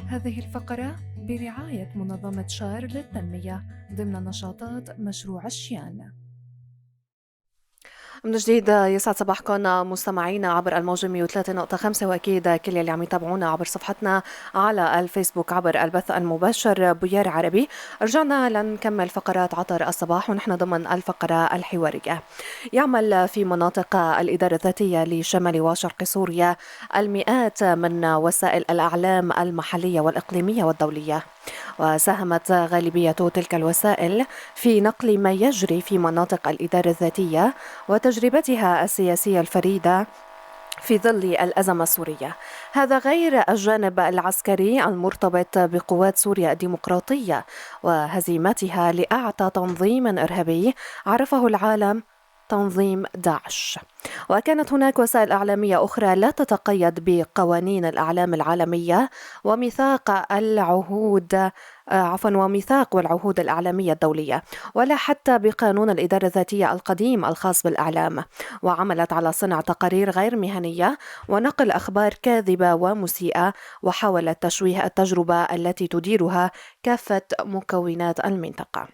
هذه الفقرة برعاية منظمة شار للتنمية ضمن نشاطات مشروع الشيان. من جديد يسعد صباحكم مستمعينا عبر الموجة 103.5، وأكيد كل يلي عم يتابعونا عبر صفحتنا على الفيسبوك عبر البث المباشر بويار عربي. رجعنا لنكمل فقرات عطر الصباح ونحن ضمن الفقرة الحوارية. يعمل في مناطق الإدارة الذاتية لشمال وشرق سوريا المئات من وسائل الأعلام المحلية والإقليمية والدولية، وساهمت غالبية تلك الوسائل في نقل ما يجري في مناطق الإدارة الذاتية وتجربتها السياسية الفريدة في ظل الأزمة السورية. هذا غير الجانب العسكري المرتبط بقوات سوريا الديمقراطية وهزيمتها لأعتى تنظيم إرهابي عرفه العالم، تنظيم داعش. وكانت هناك وسائل إعلامية أخرى لا تتقيد بقوانين الإعلام العالمية وميثاق العهود، عفوا، وميثاق والعهود الإعلامية الدولية، ولا حتى بقانون الإدارة الذاتية القديم الخاص بالإعلام، وعملت على صنع تقارير غير مهنية ونقل أخبار كاذبة ومسيئة، وحاولت تشويه التجربة التي تديرها كافة مكونات المنطقة.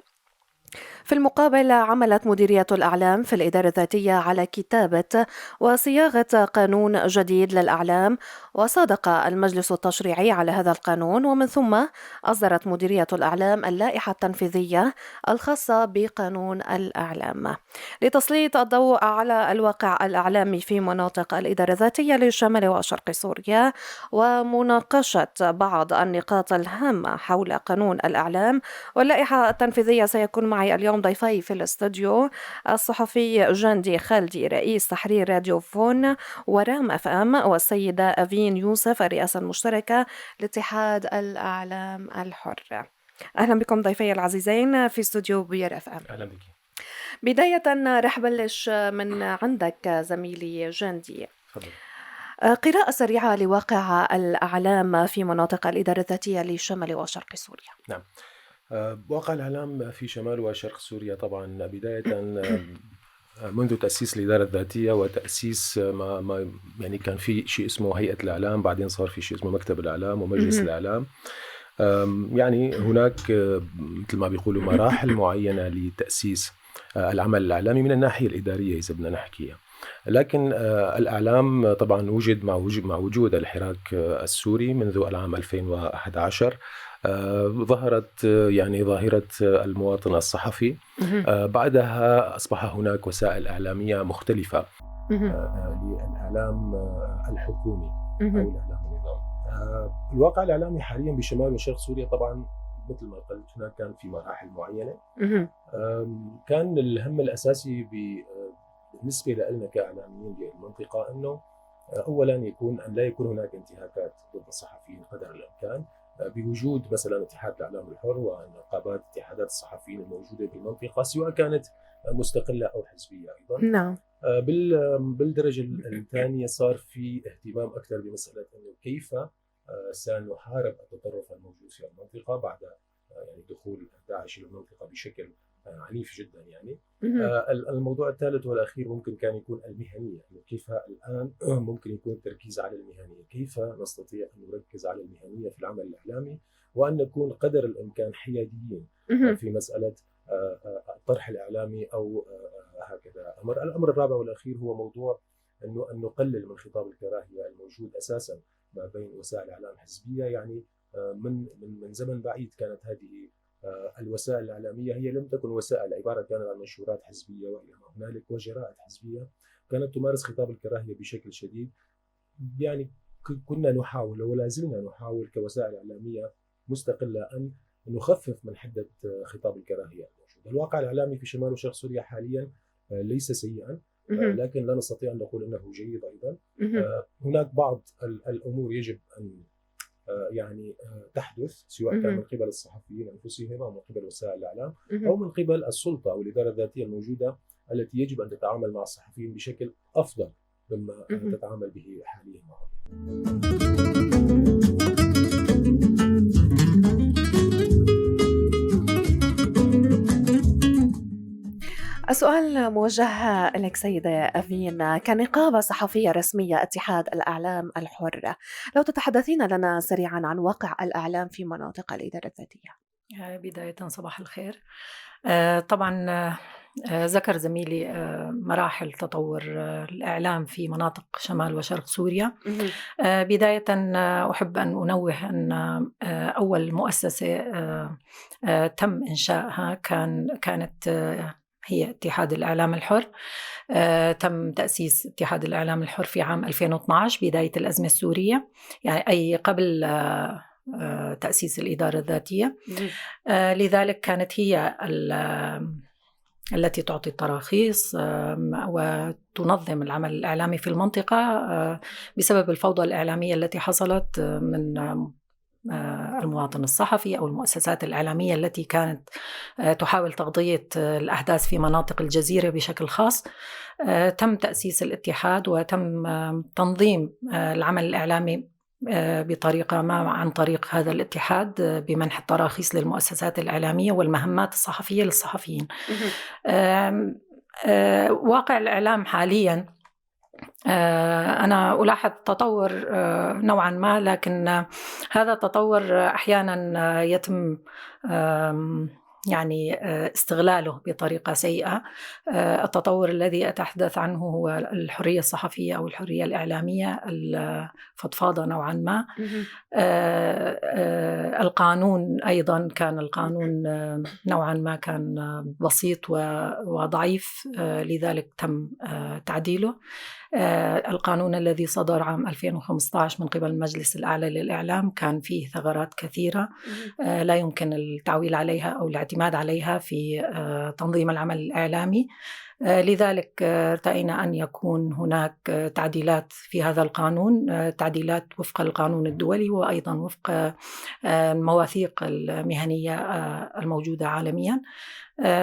في المقابل عملت مديرية الإعلام في الإدارة الذاتية على كتابة وصياغة قانون جديد للإعلام، وصادق المجلس التشريعي على هذا القانون، ومن ثم أصدرت مديرية الإعلام اللائحة التنفيذية الخاصة بقانون الإعلام لتسليط الضوء على الواقع الإعلامي في مناطق الإدارة الذاتية لشمال وشرق سوريا ومناقشة بعض النقاط الهامة حول قانون الإعلام واللائحة التنفيذية. سيكون معي اليوم ضيفي في الاستوديو الصحفي جندي خالدي رئيس تحرير راديو فون ورام اف ام، والسيدة أفين يوسف الرئاسة المشتركة لاتحاد الإعلام الحر. أهلا بكم ضيفي العزيزين في استوديو بويار اف ام. أهلا بك. بداية رح بلش من عندك زميلي جندي. تفضل. قراءة سريعة لواقع الأعلام في مناطق الإدارة الذاتية لشمال وشرق سوريا. نعم، واقع الإعلام في شمال وشرق سوريا طبعا بداية منذ تأسيس الإدارة الذاتية وتأسيس ما يعني كان في شيء اسمه هيئة الإعلام، بعدين صار في شيء اسمه مكتب الإعلام ومجلس الإعلام. يعني هناك مثل ما بيقولوا مراحل معينة لتأسيس العمل الإعلامي من الناحية الإدارية إذا بدنا نحكيها. لكن الإعلام طبعا وجد مع وجود الحراك السوري منذ العام 2011. ظهرت يعني ظاهرة المواطن الصحفي. بعدها أصبح هناك وسائل إعلامية مختلفة للإعلام الحكومي أو الإعلام النظامي. الواقع الإعلامي حاليا بشمال وشرق سوريا طبعا مثل ما قلت هناك كان في مراحل معينة. كان الهم الأساسي بالنسبة لنا كإعلاميين بالمنطقة أنه أولا يكون أن لا يكون هناك انتهاكات ضد الصحفيين قدر الإمكان، بوجود مثلا اتحاد الإعلام الحر ونقابات اتحادات الصحفيين الموجودة بالمنطقة سواء كانت مستقلة أو حزبية أيضا. نعم. بالدرجة الثانية صار في اهتمام أكثر بمسألة أنه كيف سنحارب التطرف الموجود في المنطقة بعد يعني دخول داعش إلى المنطقة بشكل عنيف جدا يعني. الموضوع الثالث والأخير ممكن كان يكون المهنية، يعني كيف الآن ممكن يكون التركيز على المهنية، كيف نستطيع أن نركز على المهنية في العمل الإعلامي وأن نكون قدر الإمكان حياديين في مسألة الطرح الإعلامي أو هكذا أمر. الأمر الرابع والأخير هو موضوع أنه أن نقلل من خطاب الكراهية الموجود أساسا ما بين وسائل الإعلام الحزبية. يعني من من زمن بعيد كانت هذه الوسائل الإعلامية هي لم تكن وسائل، عبارة كانت عن منشورات حزبية وإلى ما هنالك وجرائد حزبية كانت تمارس خطاب الكراهية بشكل شديد. يعني كنا نحاول ولا زلنا نحاول كوسائل إعلامية مستقلة أن نخفف من حدة خطاب الكراهية الموجود. الواقع الإعلامي في شمال وشرق سوريا حاليا ليس سيئا، لكن لا نستطيع أن نقول أنه جيد أيضا. هناك بعض الأمور يجب أن يعني تحدث سواء كان من قبل الصحفيين أنفسهم أو من قبل وسائل الإعلام أو من قبل السلطة أو الإدارة الذاتية الموجودة التي يجب أن تتعامل مع الصحفيين بشكل أفضل مما تتعامل به حاليا معهم. السؤال السؤال موجه لك سيدة أفين، كنقابة صحفية رسمية اتحاد الإعلام الحر، لو تتحدثين لنا سريعا عن واقع الإعلام في مناطق الإدارة الذاتية. بداية صباح الخير. طبعا ذكر زميلي مراحل تطور الإعلام في مناطق شمال وشرق سوريا. بداية أحب أن أنوه أن أول مؤسسة تم إنشائها كانت هي اتحاد الإعلام الحر. تم تأسيس اتحاد الإعلام الحر في عام 2012 بداية الأزمة السورية، يعني أي قبل تأسيس الإدارة الذاتية. لذلك كانت هي التي تعطي التراخيص وتنظم العمل الإعلامي في المنطقة بسبب الفوضى الإعلامية التي حصلت من المواطن الصحفي أو المؤسسات الإعلامية التي كانت تحاول تغطية الأحداث في مناطق الجزيرة بشكل خاص. تم تأسيس الاتحاد وتم تنظيم العمل الإعلامي بطريقة ما عن طريق هذا الاتحاد بمنح التراخيص للمؤسسات الإعلامية والمهمات الصحفية للصحفيين. واقع الإعلام حاليا أنا ألاحظ تطور نوعا ما، لكن هذا التطور أحيانا يتم استغلاله بطريقة سيئة. التطور الذي أتحدث عنه هو الحرية الصحفية أو الحرية الإعلامية الفضفاضة نوعا ما. القانون أيضا كان القانون نوعا ما كان بسيط وضعيف، لذلك تم تعديله. القانون الذي صدر عام 2015 من قبل المجلس الأعلى للإعلام كان فيه ثغرات كثيرة لا يمكن التعويل عليها أو الاعتماد عليها في تنظيم العمل الإعلامي. لذلك ارتأينا أن يكون هناك تعديلات في هذا القانون، تعديلات وفق القانون الدولي وأيضا وفق المواثيق المهنية الموجودة عالميا.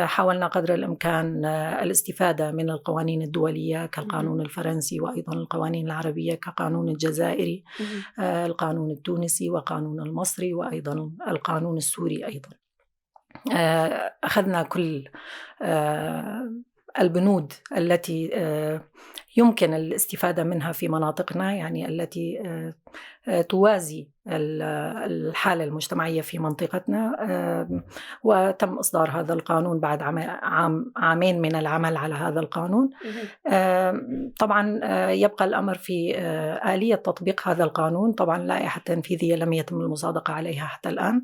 حاولنا قدر الإمكان الاستفادة من القوانين الدولية كالقانون الفرنسي وأيضا القوانين العربية كقانون الجزائري، القانون التونسي وقانون المصري وأيضا القانون السوري أيضا. أخذنا كل البنود التي يمكن الاستفادة منها في مناطقنا، يعني التي توازي الحالة المجتمعية في منطقتنا، وتم إصدار هذا القانون بعد عامين من العمل على هذا القانون. طبعا يبقى الأمر في آلية تطبيق هذا القانون. طبعا اللائحة التنفيذية لم يتم المصادقة عليها حتى الآن.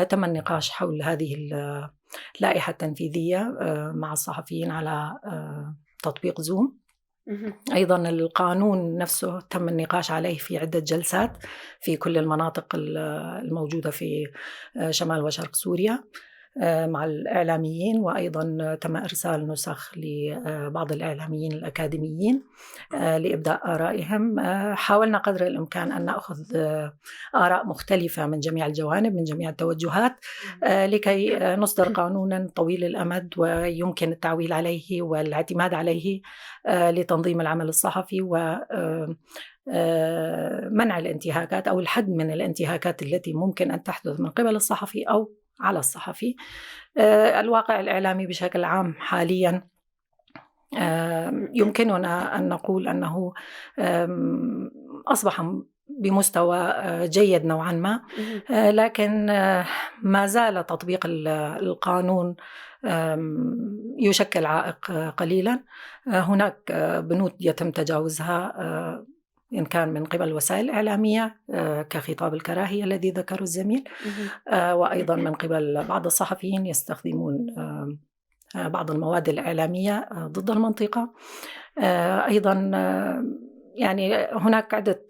تم النقاش حول هذه اللائحة التنفيذية مع الصحفيين على تطبيق زوم. أيضا القانون نفسه تم النقاش عليه في عدة جلسات في كل المناطق الموجودة في شمال وشرق سوريا مع الإعلاميين، وأيضا تم إرسال نسخ لبعض الإعلاميين الأكاديميين لإبداء آرائهم. حاولنا قدر الإمكان أن نأخذ آراء مختلفة من جميع الجوانب، من جميع التوجهات، لكي نصدر قانونا طويل الأمد ويمكن التعويل عليه والاعتماد عليه لتنظيم العمل الصحفي و منع الانتهاكات أو الحد من الانتهاكات التي ممكن أن تحدث من قبل الصحفي أو على الصحفي. الواقع الإعلامي بشكل عام حاليا يمكننا أن نقول أنه أصبح بمستوى جيد نوعا ما، لكن ما زال تطبيق القانون يشكل عائق قليلا. هناك بنود يتم تجاوزها إن كان من قبل الوسائل الإعلامية كخطاب الكراهية الذي ذكره الزميل، وأيضا من قبل بعض الصحفيين يستخدمون بعض المواد الإعلامية ضد المنطقة. أيضا يعني هناك عدة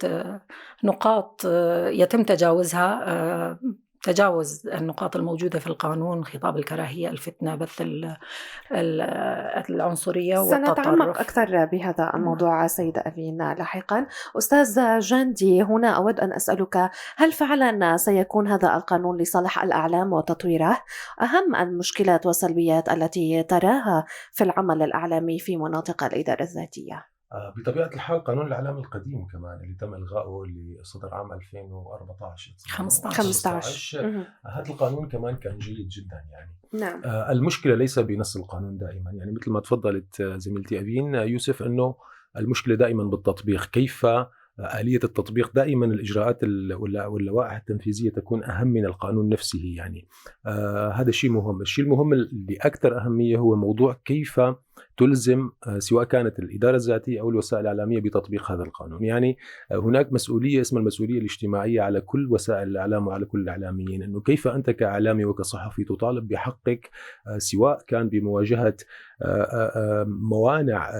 نقاط يتم تجاوزها، تجاوز النقاط الموجودة في القانون، خطاب الكراهية، الفتنة، بث العنصرية والتطرف. سنتعمق أكثر بهذا الموضوع سيدة أفين لاحقا. أستاذ جاندي، هنا أود أن أسألك، هل فعلا سيكون هذا القانون لصالح الإعلام وتطويره؟ أهم المشكلات والسلبيات التي تراها في العمل الإعلامي في مناطق الإدارة الذاتية؟ بطبيعة الحال قانون الإعلام القديم كمان اللي تم إلغائه اللي صدر عام 2014 15. هذا القانون كمان كان جيد جدا يعني. نعم. المشكلة ليس بنص القانون دائما، يعني مثل ما تفضلت زميلتي أبين يوسف أنه المشكلة دائما بالتطبيق، كيف آلية التطبيق. دائما الإجراءات واللوائح التنفيذية تكون أهم من القانون نفسه يعني. هذا شيء مهم. الشيء المهم اللي أكثر أهمية هو موضوع كيف تلزم سواء كانت الإدارة الذاتية أو الوسائل الإعلامية بتطبيق هذا القانون. يعني هناك مسؤولية اسمها المسؤولية الاجتماعية على كل وسائل الإعلام وعلى كل الإعلاميين، أنه كيف أنت كإعلامي وكصحفي تطالب بحقك، سواء كان بمواجهة موانع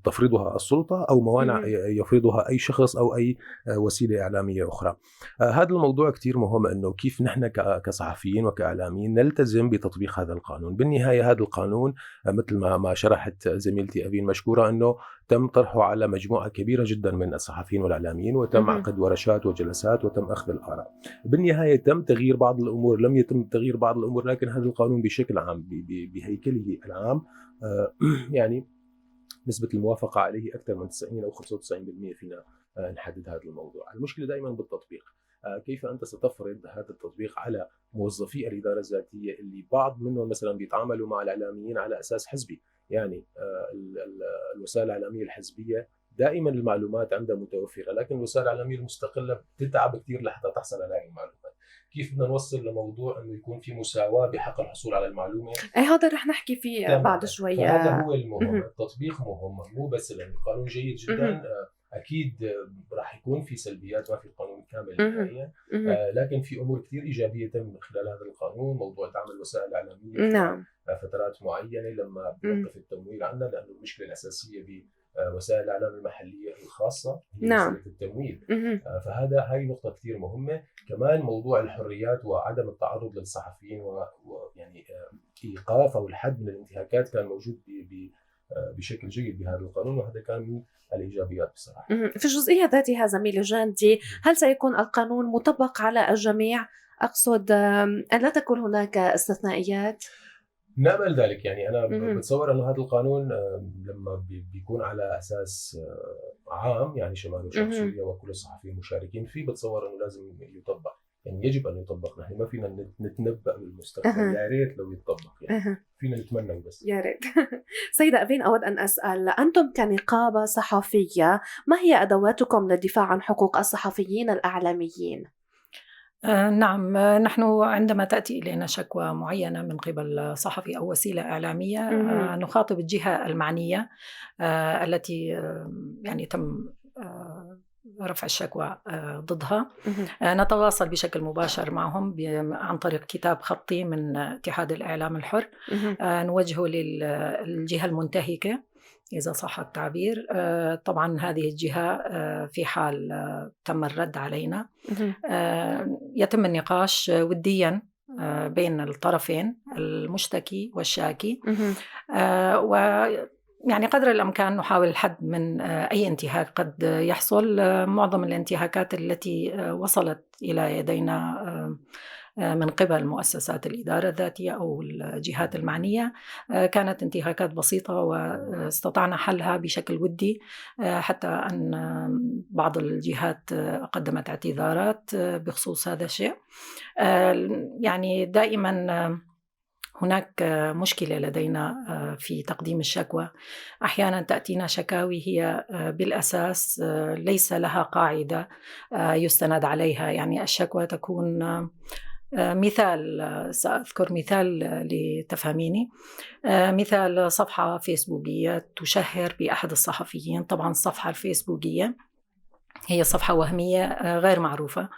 تفرضها السلطة أو موانع يفرضها أي شخص أو أي وسيلة إعلامية أخرى. هذا الموضوع كتير مهم، أنه كيف نحن كصحفيين وكإعلاميين نلتزم بتطبيق هذا القانون. بالنهاية هذا القانون مثل ما شرحت زميلتي أبين مشكورة أنه تم طرحه على مجموعة كبيرة جدا من الصحفيين والإعلاميين، وتم عقد ورشات وجلسات وتم أخذ الآراء. بالنهاية تم تغيير بعض الأمور، لم يتم تغيير بعض الأمور، لكن هذا القانون بشكل عام بهيكله العام يعني نسبة الموافقة عليه أكثر من 90 أو 95% فينا نحدد هذا الموضوع. المشكلة دائما بالتطبيق، كيف أنت ستفرض هذا التطبيق على موظفي الإدارة الذاتية اللي بعض منهم مثلا بيتعاملوا مع الإعلاميين على أساس حزبي. يعني الوسائل الإعلامية الحزبية دائما المعلومات عندها متوفرة، لكن الوسائل الإعلامية المستقلة بتتعب كثير لحتى تحصل على هذه المعلومات. كيف بدنا نوصل لموضوع انه يكون في مساواة بحق الحصول على المعلومة؟ اي هذا رح نحكي فيه بعد شوي. هذا هو المهم، التطبيق مهم، مو بس لأن القانون جيد جدا، اكيد راح يكون في سلبيات، ما في قانون كامل نهائيا، لكن في امور كثير ايجابية تم من خلال هذا القانون، موضوع دعم الوسائل الاعلامية. نعم. فترات معينة لما بيوقف التمويل عندنا، لانه المشكلة الاساسية بوسائل الاعلام المحلية الخاصة هي نعم. مسالة التمويل. فهذا هاي نقطة كثير مهمة. كمان موضوع الحريات وعدم التعرض للصحفيين ويعني ايقاف او الحد من الانتهاكات كان موجود بشكل جيد بهذا القانون، وهذا كان من الإيجابيات بصراحة. في الجزئية ذاتها زميلي جاندي، هل سيكون القانون مطبق على الجميع؟ أقصد أن لا تكون هناك استثنائيات؟ نأمل ذلك. يعني أنا بتصور أنه هذا القانون لما بيكون على أساس عام، يعني شمال وشرق سوريا وكل الصحفيين مشاركين فيه، بتصور أنه لازم يطبق، يعني يجب أن يطبق. نحن ما فينا نتنبأ بالمستقبل، يا ريت لو يطبق، يعني فينا نتمنى بس يا ريت. سيدة أبين، أود أن أسأل، أنتم كنقابة صحفية ما هي أدواتكم للدفاع عن حقوق الصحفيين الإعلاميين؟ نعم، نحن عندما تأتي إلينا شكوى معينة من قبل صحفي أو وسيلة إعلامية نخاطب الجهة المعنية التي يعني تم رفع الشكوى ضدها. نتواصل بشكل مباشر معهم عن طريق كتاب خطي من اتحاد الإعلام الحر، نوجهه للجهة المنتهكة إذا صح التعبير. طبعا هذه الجهة في حال تم الرد علينا يتم النقاش وديا بين الطرفين المشتكي والشاكي، و يعني قدر الإمكان نحاول الحد من أي انتهاك قد يحصل. معظم الانتهاكات التي وصلت إلى يدينا من قبل مؤسسات الإدارة الذاتية أو الجهات المعنية كانت انتهاكات بسيطة واستطعنا حلها بشكل ودي، حتى أن بعض الجهات قدمت اعتذارات بخصوص هذا الشيء. يعني دائما هناك مشكلة لدينا في تقديم الشكوى. أحيانا تأتينا شكاوي هي بالأساس ليس لها قاعدة يستند عليها. يعني الشكوى تكون مثال، سأذكر مثال لتفهميني، مثال صفحة فيسبوكية تشهر بأحد الصحفيين. طبعا الصفحة الفيسبوكية هي صفحة وهمية غير معروفة.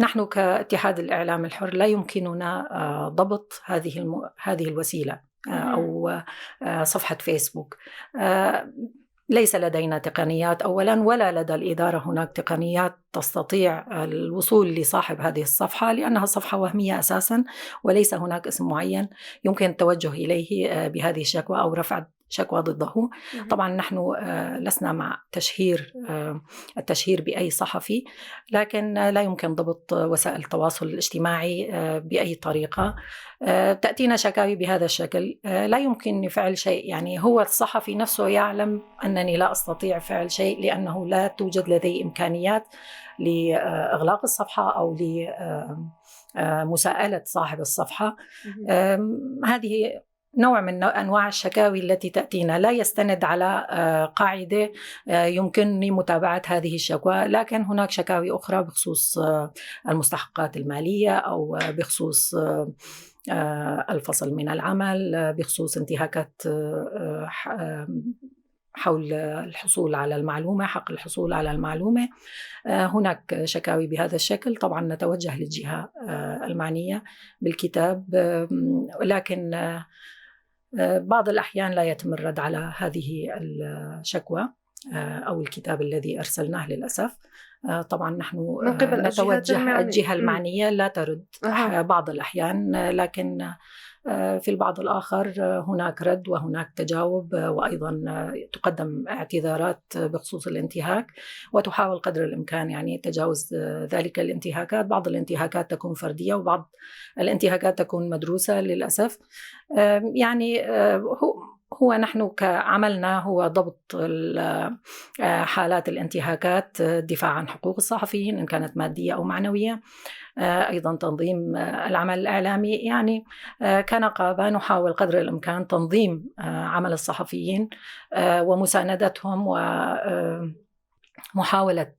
نحن كاتحاد الإعلام الحر لا يمكننا ضبط هذه الوسيلة أو صفحة فيسبوك. ليس لدينا تقنيات أولا، ولا لدى الإدارة هناك تقنيات تستطيع الوصول لصاحب هذه الصفحة، لأنها صفحة وهمية أساسا وليس هناك اسم معين يمكن التوجه إليه بهذه الشكوى أو رفع شكوى ضده. طبعا نحن لسنا مع التشهير بأي صحفي، لكن لا يمكن ضبط وسائل التواصل الاجتماعي بأي طريقة. تأتينا شكاوي بهذا الشكل، لا يمكنني فعل شيء، يعني هو الصحفي نفسه يعلم أنني لا أستطيع فعل شيء لأنه لا توجد لدي إمكانيات لإغلاق الصفحة أو لمساءلة صاحب الصفحة. هذه نوع من أنواع الشكاوي التي تأتينا، لا يستند على قاعدة يمكنني متابعة هذه الشكوى، لكن هناك شكاوي أخرى بخصوص المستحقات المالية أو بخصوص الفصل من العمل، بخصوص انتهاكات حول الحصول على المعلومة، حق الحصول على المعلومة. هناك شكاوي بهذا الشكل. طبعا نتوجه للجهة المعنية بالكتاب، لكن بعض الأحيان لا يتم الرد على هذه الشكوى أو الكتاب الذي أرسلناه للأسف. طبعا نحن من قبل نتوجه، الجهة المعنية لا ترد بعض الأحيان، لكن في البعض الآخر هناك رد وهناك تجاوب، وأيضا تقدم اعتذارات بخصوص الانتهاك، وتحاول قدر الإمكان يعني تجاوز ذلك الانتهاكات. بعض الانتهاكات تكون فردية وبعض الانتهاكات تكون مدروسة للأسف. يعني هو نحن كعملنا هو ضبط حالات الانتهاكات، الدفاع عن حقوق الصحفيين إن كانت مادية أو معنوية، أيضا تنظيم العمل الإعلامي. يعني كنقابة نحاول قدر الإمكان تنظيم عمل الصحفيين ومساندتهم و محاولة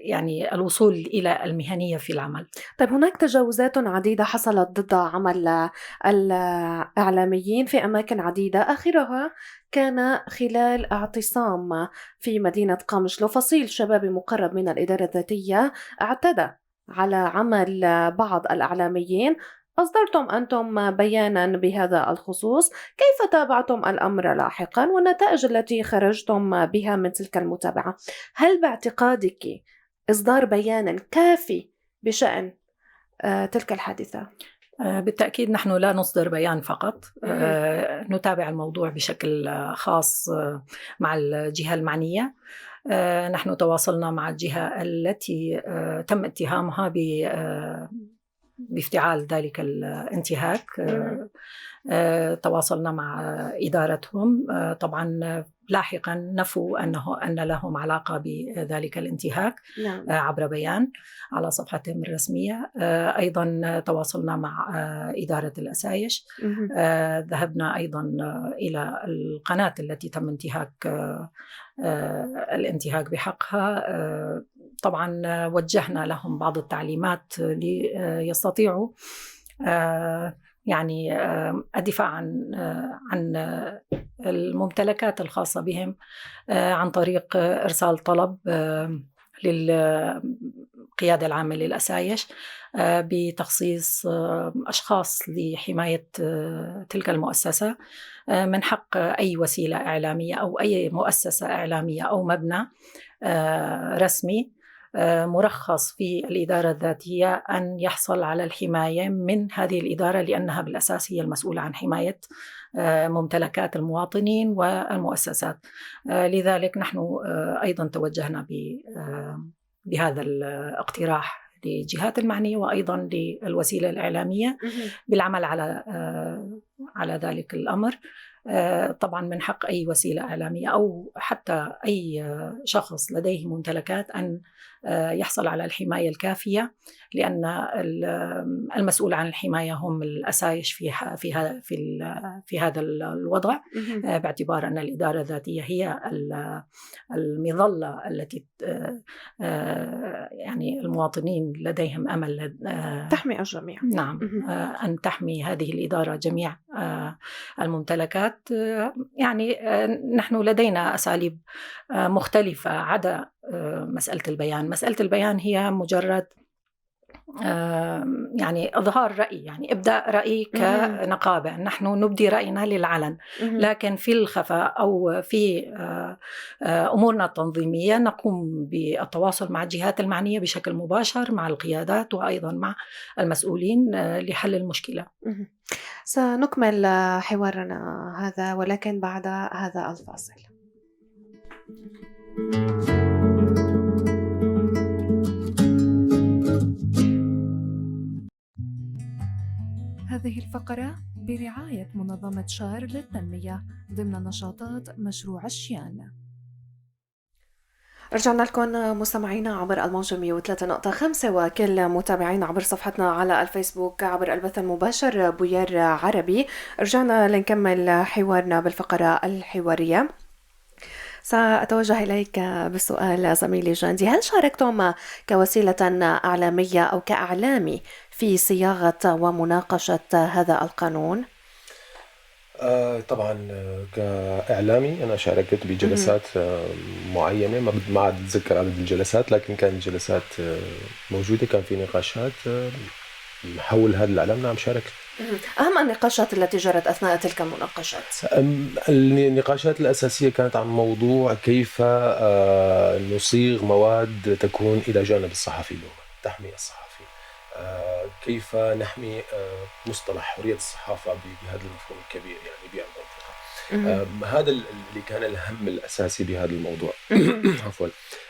يعني الوصول إلى المهنية في العمل. طيب، هناك تجاوزات عديدة حصلت ضد عمل الإعلاميين في أماكن عديدة، آخرها كان خلال اعتصام في مدينة قامشلو، فصيل شبابي مقرب من الإدارة الذاتية اعتدى على عمل بعض الإعلاميين. أصدرتم أنتم بيانا بهذا الخصوص، كيف تابعتم الأمر لاحقا والنتائج التي خرجتم بها من تلك المتابعة؟ هل باعتقادك إصدار بيان كافي بشأن تلك الحادثة؟ بالتأكيد نحن لا نصدر بيان فقط، نتابع الموضوع بشكل خاص مع الجهة المعنية. نحن تواصلنا مع الجهة التي تم اتهامها بافتعال ذلك الانتهاك، تواصلنا مع إدارتهم. طبعا لاحقا نفوا أن لهم علاقة بذلك الانتهاك. نعم. عبر بيان على صفحتهم الرسمية. أيضا تواصلنا مع إدارة الأسايش. ذهبنا أيضا إلى القناة التي تم الانتهاك بحقها. طبعا وجهنا لهم بعض التعليمات ليستطيعوا يعني الدفاع عن الممتلكات الخاصة بهم عن طريق إرسال طلب للقيادة العامة للأسايش بتخصيص أشخاص لحماية تلك المؤسسة. من حق أي وسيلة إعلامية أو أي مؤسسة إعلامية أو مبنى رسمي مرخص في الإدارة الذاتية أن يحصل على الحماية من هذه الإدارة، لأنها بالأساس هي المسؤولة عن حماية ممتلكات المواطنين والمؤسسات. لذلك نحن أيضا توجهنا بهذا الاقتراح للجهات المعنية وأيضا للوسيلة الإعلامية بالعمل على ذلك الأمر. طبعا من حق أي وسيلة إعلامية أو حتى أي شخص لديه ممتلكات أن يحصل على الحماية الكافية، لأن المسؤول عن الحماية هم الأسايش في في في هذا الوضع، باعتبار أن الإدارة الذاتية هي المظلة التي يعني المواطنين لديهم أمل تحمي الجميع. نعم، أن تحمي هذه الإدارة جميع الممتلكات. يعني نحن لدينا أساليب مختلفة عدا مسألة البيان. مسألة البيان هي مجرد يعني إظهار رأي، يعني إبداء رأي كنقابة، نحن نبدي رأينا للعلن، لكن في الخفاء أو في أمورنا التنظيمية نقوم بالتواصل مع الجهات المعنية بشكل مباشر، مع القيادات وأيضا مع المسؤولين لحل المشكلة. سنكمل حوارنا هذا ولكن بعد هذا الفاصل. هذه الفقرة برعاية منظمة شار للتنمية ضمن نشاطات مشروع الشيان. رجعنا لكم مستمعينا عبر الموجة 103.5 وكل متابعينا عبر صفحتنا على الفيسبوك عبر البث المباشر بوير عربي. رجعنا لنكمل حوارنا بالفقرة الحوارية. سأتوجه إليك بالسؤال زميلي جاندي، هل شاركتم كوسيلة إعلامية أو كإعلامي في صياغة ومناقشة هذا القانون؟ طبعا كإعلامي أنا شاركت بجلسات معينة، ما عاد أتذكر عدد الجلسات، لكن كانت جلسات موجودة، كان في نقاشات حول هذا الإعلام. نعم شاركت. أهم النقاشات التي جرت أثناء تلك المناقشات؟ النقاشات الأساسية كانت عن موضوع كيف نصيغ مواد تكون إلى جانب الصحفي، تحمي الصحفي، كيف نحمي مصطلح حرية الصحافة بهذا المفهوم الكبير يعني بالمنطقة. هذا اللي كان الهم الأساسي بهذا الموضوع. عفوا.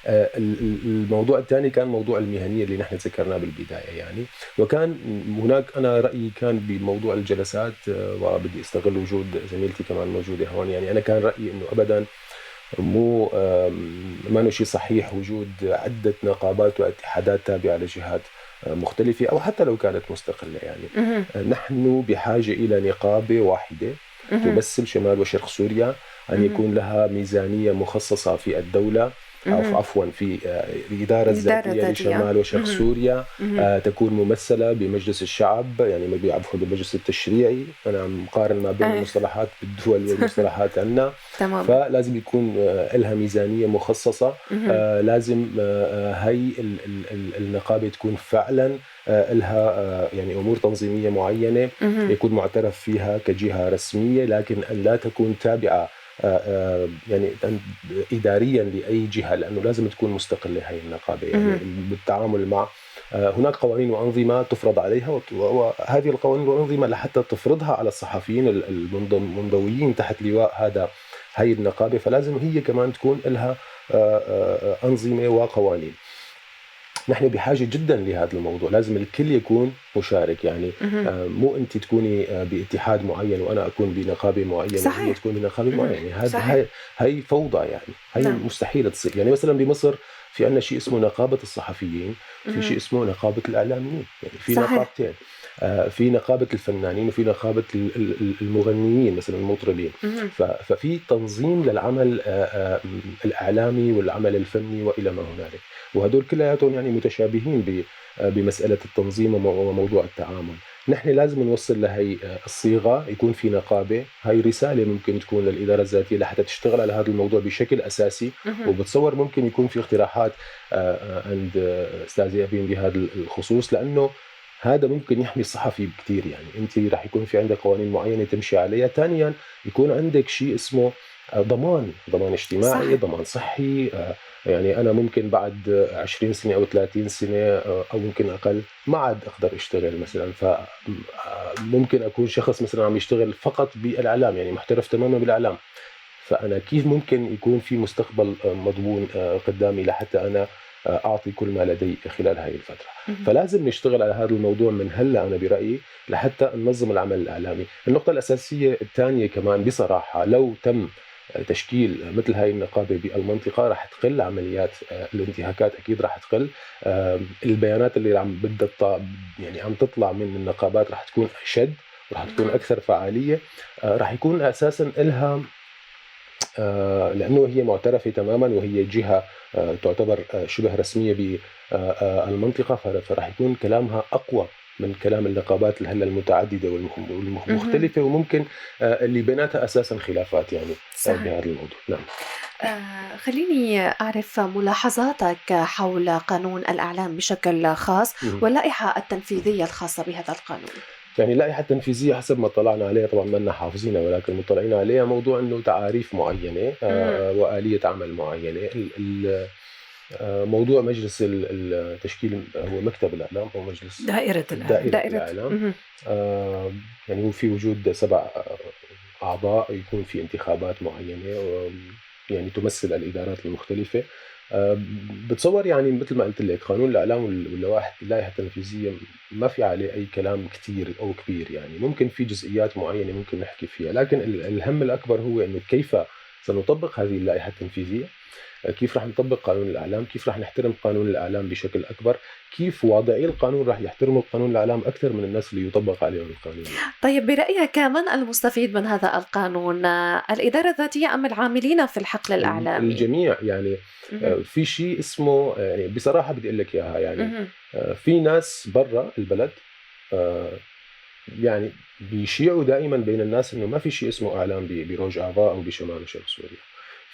الموضوع الثاني كان موضوع المهنية اللي نحن ذكرناه بالبداية يعني، وكان هناك أنا رأيي كان بموضوع الجلسات، وبدي استغل وجود زميلتي كمان موجودة هون. يعني أنا كان رأيي إنه أبدا مو ما شيء صحيح وجود عدة نقابات واتحادات تابعة لجهات مختلفة أو حتى لو كانت مستقلة يعني. نحن بحاجة إلى نقابة واحدة تمثل شمال وشرق سوريا، أن يكون لها ميزانية مخصصة في الدولة أو عفوا في الإدارة الذاتية لشمال وشرق سوريا، تكون ممثلة بمجلس الشعب، يعني عفوا بالمجلس التشريعي. أنا عم قارن ما بين المصطلحات بالدول والمصطلحات عندنا. تمام. فلازم يكون لها ميزانية مخصصة. لازم هي النقابة تكون فعلا لها يعني أمور تنظيمية معينة يكون معترف فيها كجهة رسمية، لكن أن لا تكون تابعة يعني إداريا لأي جهة، لأنه لازم تكون مستقلة هاي النقابة يعني بالتعامل مع هناك قوانين وأنظمة تفرض عليها، وهذه القوانين والأنظمة لحتى تفرضها على الصحفيين المنضويين تحت لواء هذا هاي النقابة، فلازم هي كمان تكون لها أنظمة وقوانين. نحن بحاجة جدا لهذا الموضوع، لازم الكل يكون مشارك يعني. مو أنت تكوني باتحاد معين وأنا أكون بنقابة معينة وهي تكون بنقابة معينة. هذا هي فوضى يعني، هي نعم. مستحيل تصير. يعني مثلا بمصر في عندنا شيء اسمه نقابة الصحفيين، في شيء اسمه نقابة الإعلاميين، يعني في نقابتين، في نقابة الفنانين وفي نقابة المغنيين مثلا المطربين. ففي تنظيم للعمل الإعلامي والعمل الفني وإلى ما هنالك، وهدول كلياتهم يعني متشابهين بمسألة التنظيم وموضوع التعامل. نحن لازم نوصل لهي الصيغة، يكون في نقابة. هاي رسالة ممكن تكون للإدارة الذاتية لحتى تشتغل على هذا الموضوع بشكل أساسي. وبتصور ممكن يكون في اقتراحات عند أستاذ أبين بهذا الخصوص، لأنه هذا ممكن يحمي الصحفي بكثير. يعني أنت رح يكون في عندك قوانين معينة تمشي عليها. ثانيا يكون عندك شيء اسمه ضمان اجتماعي، صح. ضمان صحي. يعني أنا ممكن بعد 20 سنة أو 30 سنة أو ممكن أقل ما عاد أقدر أشتغل مثلا، فممكن أكون شخص مثلا عم يشتغل فقط بالإعلام، يعني محترف تماما بالإعلام. فأنا كيف ممكن يكون في مستقبل مضمون قدامي لحتى أنا أعطي كل ما لدي خلال هاي الفترة؟ فلازم نشتغل على هذا الموضوع من هلأ أنا برأيي لحتى ننظم العمل الإعلامي. النقطة الأساسية الثانية كمان بصراحة، لو تم تشكيل مثل هاي النقابة بالمنطقة راح تقل عمليات الانتهاكات، أكيد راح تقل. البيانات اللي عم بدها يعني عم تطلع من النقابات راح تكون أشد، راح تكون أكثر فعالية، راح يكون أساسا إلها لأنه هي معترفة تماما وهي جهة تعتبر شبه رسمية بالمنطقة، فراح يكون كلامها أقوى من كلام النقابات هلا المتعددة والمختلفه، وممكن اللي بيناتها اساسا خلافات يعني بهذا الموضوع. نعم. خليني أعرف ملاحظاتك حول قانون الإعلام بشكل خاص واللائحة التنفيذية الخاصة بهذا القانون. يعني اللائحة التنفيذية حسب ما طلعنا عليها، طبعا ما لنا حافظينها ولكن مطلعين عليها، موضوع انه تعاريف معينة وآلية عمل معينة. موضوع مجلس التشكيل هو مكتب الإعلام أو مجلس دائرة الإعلام. دائرة الإعلام. يعني هو في وجود 7 أعضاء، يكون في انتخابات معينة يعني تمثل الإدارات المختلفة. بتصور يعني مثل ما قلت لك قانون الإعلام واللوائح اللائحة التنفيذية ما في عليه أي كلام كثير أو كبير، يعني ممكن في جزئيات معينة ممكن نحكي فيها، لكن الهم الأكبر هو إنه كيف سنطبق هذه اللائحة التنفيذية، كيف رح نطبق قانون الإعلام، كيف رح نحترم قانون الإعلام بشكل أكبر، كيف واضعي القانون رح يحترموا قانون الإعلام أكثر من الناس اللي يطبق عليهم القانون. طيب برأيك من المستفيد من هذا القانون، الإدارة الذاتية أم العاملين في الحقل الإعلامي؟ الجميع يعني. في شيء اسمه يعني بصراحة بدي أقول لك إياها يعني في ناس برا البلد يعني بيشيعوا دائما بين الناس إنه ما في شيء اسمه إعلام بروج آفا أو بشمال وشرق سوريا.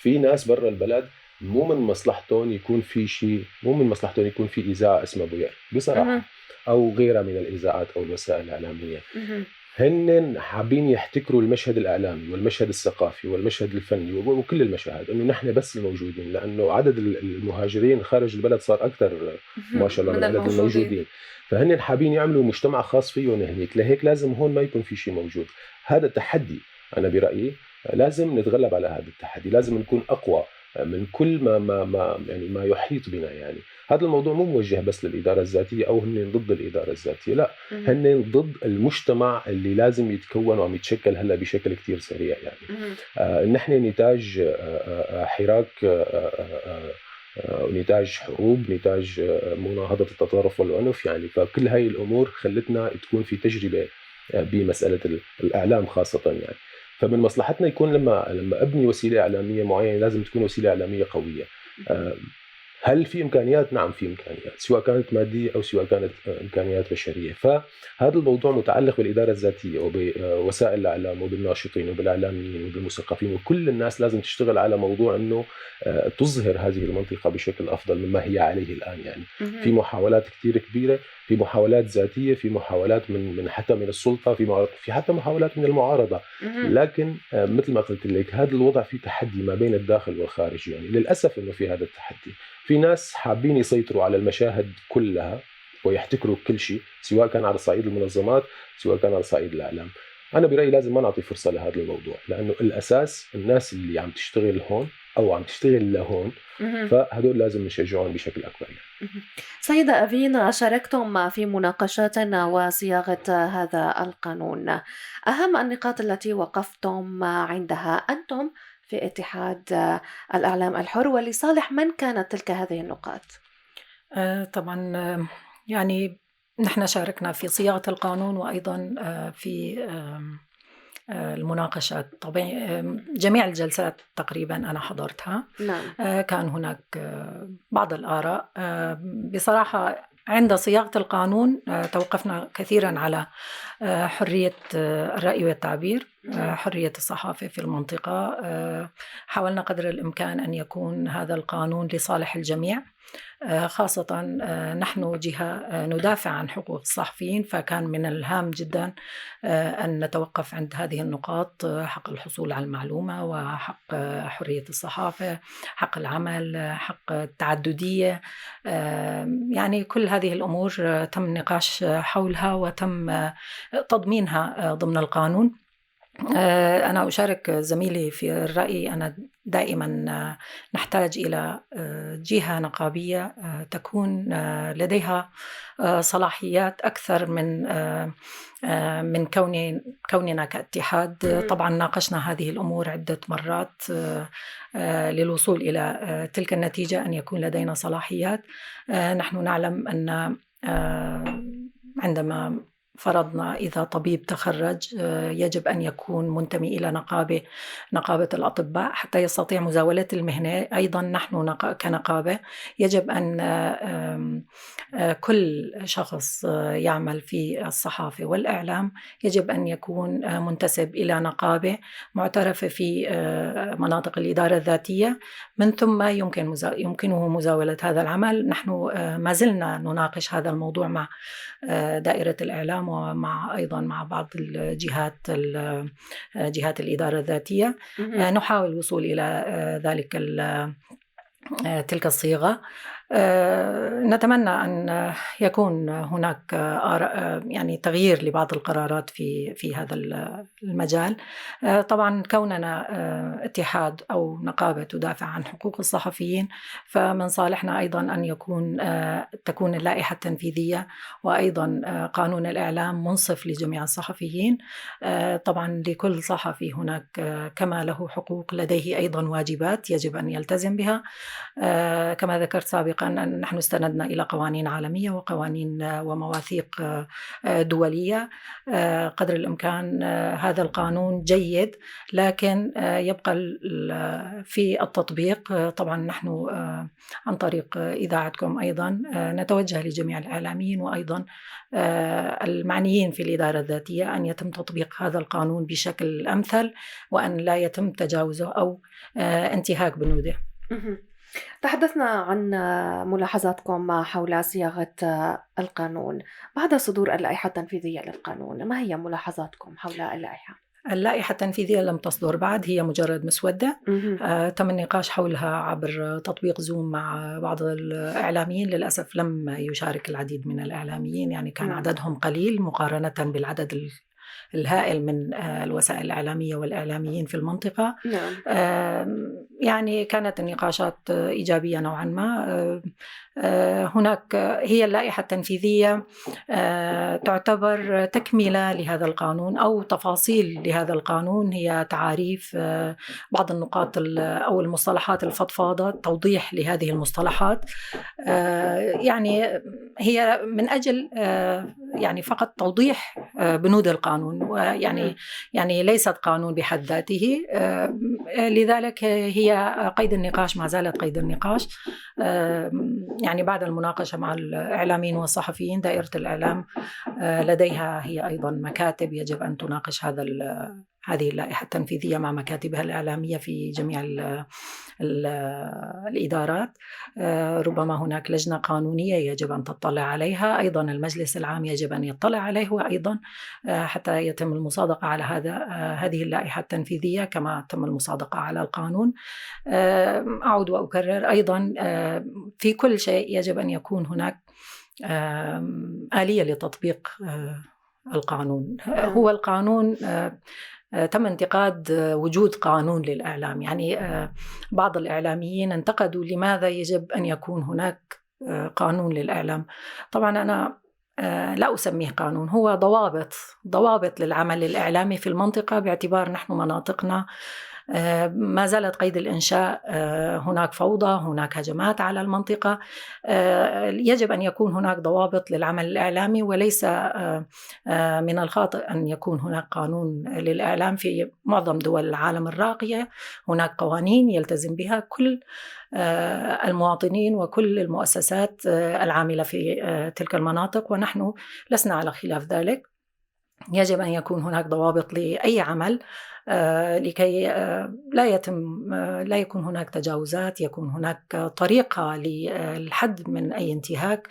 في ناس برا البلد مو من مصلحتهم يكون في شيء، مو من مصلحتهم يكون في إذاعة اسمها بوير بصراحة أو غيرها من الإذاعات أو الوسائل الإعلامية. هن حابين يحتكروا المشهد الإعلامي والمشهد الثقافي والمشهد الفني وكل المشاهد، إنه نحن بس الموجودين، لأنه عدد المهاجرين خارج البلد صار أكثر ما شاء الله من عدد الموجودين، فهن حابين يعملوا مجتمع خاص فيهم هنيك، لهيك لازم هون ما يكون في شيء موجود. هذا تحدي أنا برأيي لازم نتغلب على هذا التحدي، لازم نكون أقوى من كل ما يعني ما يحيط بنا. يعني هذا الموضوع مو موجه بس للإدارة الذاتية أو هن ضد الإدارة الذاتية، لا، هن ضد المجتمع اللي لازم يتكون وعم يتشكل هلا بشكل كتير سريع. يعني نحن نتاج حراك، نتاج حروب، نتاج مناهضة التطرف والعنف، يعني فكل هاي الأمور خلتنا تكون في تجربة بمسألة الإعلام خاصة. يعني فمن مصلحتنا يكون لما أبني وسيلة إعلامية معينة لازم تكون وسيلة إعلامية قوية. هل في إمكانيات؟ نعم في إمكانيات، سواء كانت مادية أو سواء كانت إمكانيات بشرية. فهذا الموضوع متعلق بالإدارة الذاتية وبوسائل الإعلام وبالناشطين وبالإعلاميين وبالمثقفين، وكل الناس لازم تشتغل على موضوع أنه تظهر هذه المنطقة بشكل أفضل مما هي عليه الآن. يعني في محاولات كثير كبيرة، في محاولات ذاتية، في محاولات من حتى من السلطة، في حتى محاولات من المعارضة، لكن مثل ما قلت لك هذا الوضع فيه تحدي ما بين الداخل والخارج. يعني للأسف أنه في هذا التحدي، في ناس حابين يسيطروا على المشاهد كلها ويحتكروا كل شيء، سواء كان على صعيد المنظمات سواء كان على صعيد الإعلام. أنا برأيي لازم ما نعطي فرصة لهذا الموضوع، لأنه الأساس الناس اللي عم تشتغل هون أو عم تشتغل لهون، فهدول لازم نشجعهم بشكل أكبر. يعني. سيدة أفين، شاركتم في مناقشات وصياغة هذا القانون، أهم النقاط التي وقفتم عندها أنتم في اتحاد الإعلام الحر، ولصالح من كانت تلك هذه النقاط؟ طبعا يعني نحن شاركنا في صياغة القانون وأيضا في المناقشات. طبعا جميع الجلسات تقريبا أنا حضرتها. نعم. كان هناك بعض الآراء. بصراحة عند صياغة القانون توقفنا كثيرا على حرية الرأي والتعبير، حرية الصحافة في المنطقة. حاولنا قدر الإمكان أن يكون هذا القانون لصالح الجميع، خاصة نحن جهة ندافع عن حقوق الصحفيين، فكان من الهام جدا أن نتوقف عند هذه النقاط: حق الحصول على المعلومة، وحق حرية الصحافة، حق العمل، حق التعددية. يعني كل هذه الأمور تم النقاش حولها وتم تضمينها ضمن القانون. أنا أشارك زميلي في الرأي، أنا دائما نحتاج إلى جهة نقابية تكون لديها صلاحيات أكثر من كوننا كاتحاد. طبعا ناقشنا هذه الأمور عدة مرات للوصول إلى تلك النتيجة أن يكون لدينا صلاحيات. نحن نعلم أن عندما فرضنا إذا طبيب تخرج يجب أن يكون منتمي إلى نقابة الأطباء حتى يستطيع مزاولة المهنة. أيضا نحن كنقابة يجب أن كل شخص يعمل في الصحافة والإعلام يجب أن يكون منتسب إلى نقابة معترفة في مناطق الإدارة الذاتية، من ثم يمكنه مزاولة هذا العمل. نحن ما زلنا نناقش هذا الموضوع مع دائرة الإعلام ومع أيضا مع بعض الجهات، جهات الإدارة الذاتية. نحاول الوصول إلى ذلك تلك الصيغة. نتمنى أن يكون هناك يعني تغيير لبعض القرارات في هذا المجال. طبعا كوننا اتحاد أو نقابة تدافع عن حقوق الصحفيين، فمن صالحنا أيضا أن تكون اللائحة التنفيذية وأيضا قانون الإعلام منصف لجميع الصحفيين. طبعا لكل صحفي هناك كما له حقوق لديه أيضا واجبات يجب أن يلتزم بها. كما ذكرت سابقا أن نحن استندنا إلى قوانين عالمية وقوانين ومواثيق دولية. قدر الإمكان هذا القانون جيد، لكن يبقى في التطبيق. طبعا نحن عن طريق إذاعتكم أيضا نتوجه لجميع الإعلاميين وأيضا المعنيين في الإدارة الذاتية أن يتم تطبيق هذا القانون بشكل أمثل، وأن لا يتم تجاوزه أو انتهاك بنوده. تحدثنا عن ملاحظاتكم حول صياغة القانون بعد صدور اللائحة التنفيذية للقانون، ما هي ملاحظاتكم حول اللائحة؟ اللائحة التنفيذية لم تصدر بعد، هي مجرد مسودة. تم النقاش حولها عبر تطبيق زوم مع بعض الإعلاميين. للأسف لم يشارك العديد من الإعلاميين، يعني كان عددهم قليل مقارنة بالعدد الهائل من الوسائل الإعلامية والإعلاميين في المنطقة. نعم. يعني كانت النقاشات إيجابية نوعا ما. هناك هي اللائحة التنفيذية تعتبر تكملة لهذا القانون أو تفاصيل لهذا القانون، هي تعاريف بعض النقاط أو المصطلحات الفضفاضة، توضيح لهذه المصطلحات. يعني هي من أجل يعني فقط توضيح بنود القانون، ويعني يعني ليست قانون بحد ذاته. لذلك هي قيد النقاش، ما زالت قيد النقاش. يعني بعد المناقشة مع الإعلاميين والصحفيين، دائرة الإعلام لديها هي أيضا مكاتب يجب أن تناقش هذه اللائحة التنفيذية مع مكاتبها الإعلامية في جميع ال ال الإدارات. ربما هناك لجنة قانونية يجب أن تطلع عليها، أيضا المجلس العام يجب أن يطلع عليه، وأيضا حتى يتم المصادقة على هذه اللائحة التنفيذية كما تم المصادقة على القانون. أعود وأكرر أيضا، في كل شيء يجب أن يكون هناك آلية لتطبيق القانون. هو القانون تم انتقاد وجود قانون للإعلام، يعني بعض الإعلاميين انتقدوا لماذا يجب أن يكون هناك قانون للإعلام. طبعا أنا لا أسميه قانون، هو ضوابط للعمل الإعلامي في المنطقة، باعتبار نحن مناطقنا ما زالت قيد الإنشاء، هناك فوضى، هناك هجمات على المنطقة. يجب أن يكون هناك ضوابط للعمل الإعلامي، وليس من الخاطئ أن يكون هناك قانون للإعلام. في معظم دول العالم الراقية هناك قوانين يلتزم بها كل المواطنين وكل المؤسسات العاملة في تلك المناطق، ونحن لسنا على خلاف ذلك. يجب أن يكون هناك ضوابط لأي عمل لكي لا يكون هناك تجاوزات، يكون هناك طريقة للحد من أي انتهاك.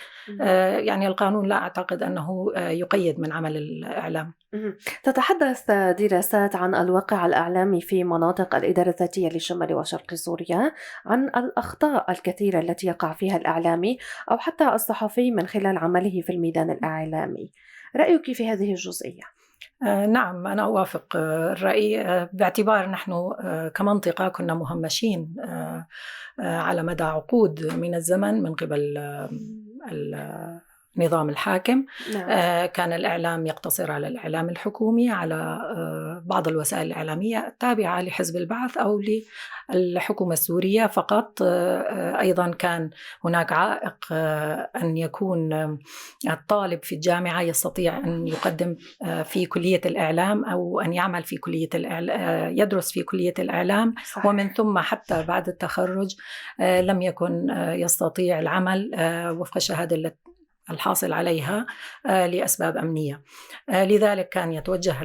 يعني القانون لا أعتقد أنه يقيد من عمل الإعلام. تتحدث دراسات عن الواقع الإعلامي في مناطق الإدارة الذاتية لشمال وشرق سوريا عن الأخطاء الكثيرة التي يقع فيها الإعلامي أو حتى الصحفي من خلال عمله في الميدان الإعلامي. رأيك في هذه الجزئية؟ نعم، أنا أوافق الرأي، باعتبار نحن كمنطقة كنا مهمشين على مدى عقود من الزمن من قبل النظام الحاكم. نعم. كان الإعلام يقتصر على الإعلام الحكومي، على بعض الوسائل الإعلامية التابعة لحزب البعث أو للحكومة السورية فقط. أيضا كان هناك عائق أن يكون الطالب في الجامعة يستطيع أن يقدم في كلية الإعلام أو أن يعمل في كلية يدرس في كلية الإعلام. صحيح. ومن ثم حتى بعد التخرج لم يكن يستطيع العمل وفق الشهادة الحاصل عليها لأسباب أمنية. لذلك كان يتوجه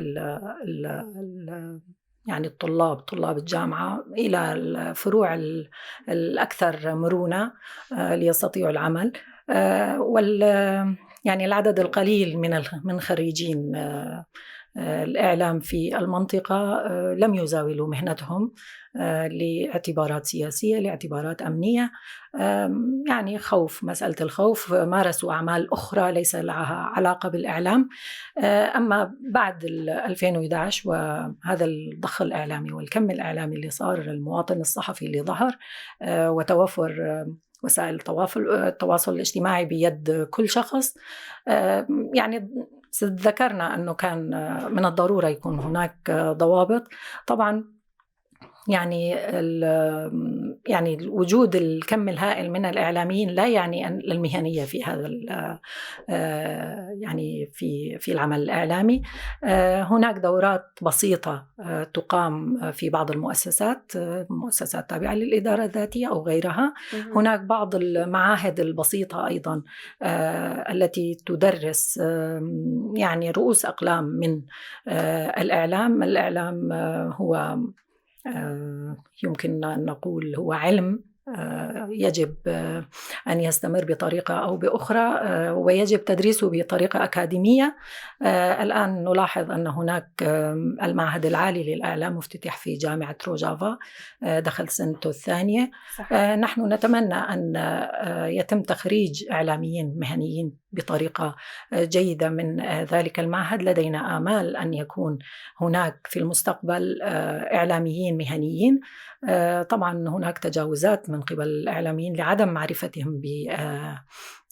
يعني طلاب الجامعة إلى الفروع الأكثر مرونة ليستطيعوا العمل. يعني العدد القليل من خريجين الإعلام في المنطقة لم يزاولوا مهنتهم لاعتبارات سياسية، لاعتبارات أمنية، يعني خوف، مسألة الخوف، مارسوا أعمال أخرى ليس لها علاقة بالإعلام. أما بعد 2011 وهذا الضخ الإعلامي والكم الإعلامي اللي صار، المواطن الصحفي اللي ظهر، وتوفر وسائل التواصل الاجتماعي بيد كل شخص، يعني ذكرنا أنه كان من الضرورة يكون هناك ضوابط. طبعا يعني وجود الكم الهائل من الإعلاميين لا يعني أن المهنية في هذا يعني في العمل الإعلامي. هناك دورات بسيطة تقام في بعض المؤسسات، مؤسسات تابعة للإدارة الذاتية أو غيرها. هناك بعض المعاهد البسيطة أيضا التي تدرس يعني رؤوس أقلام من الإعلام. الإعلام هو يمكن أن نقول هو علم يجب أن يستمر بطريقة أو بأخرى، ويجب تدريسه بطريقة أكاديمية. الآن نلاحظ أن هناك المعهد العالي للإعلام افتتح في جامعة روجافا، دخل سنته الثانية. صحيح. نحن نتمنى أن يتم تخريج إعلاميين مهنيين بطريقة جيدة من ذلك المعهد. لدينا آمال أن يكون هناك في المستقبل إعلاميين مهنيين. طبعا هناك تجاوزات من قبل الإعلاميين لعدم معرفتهم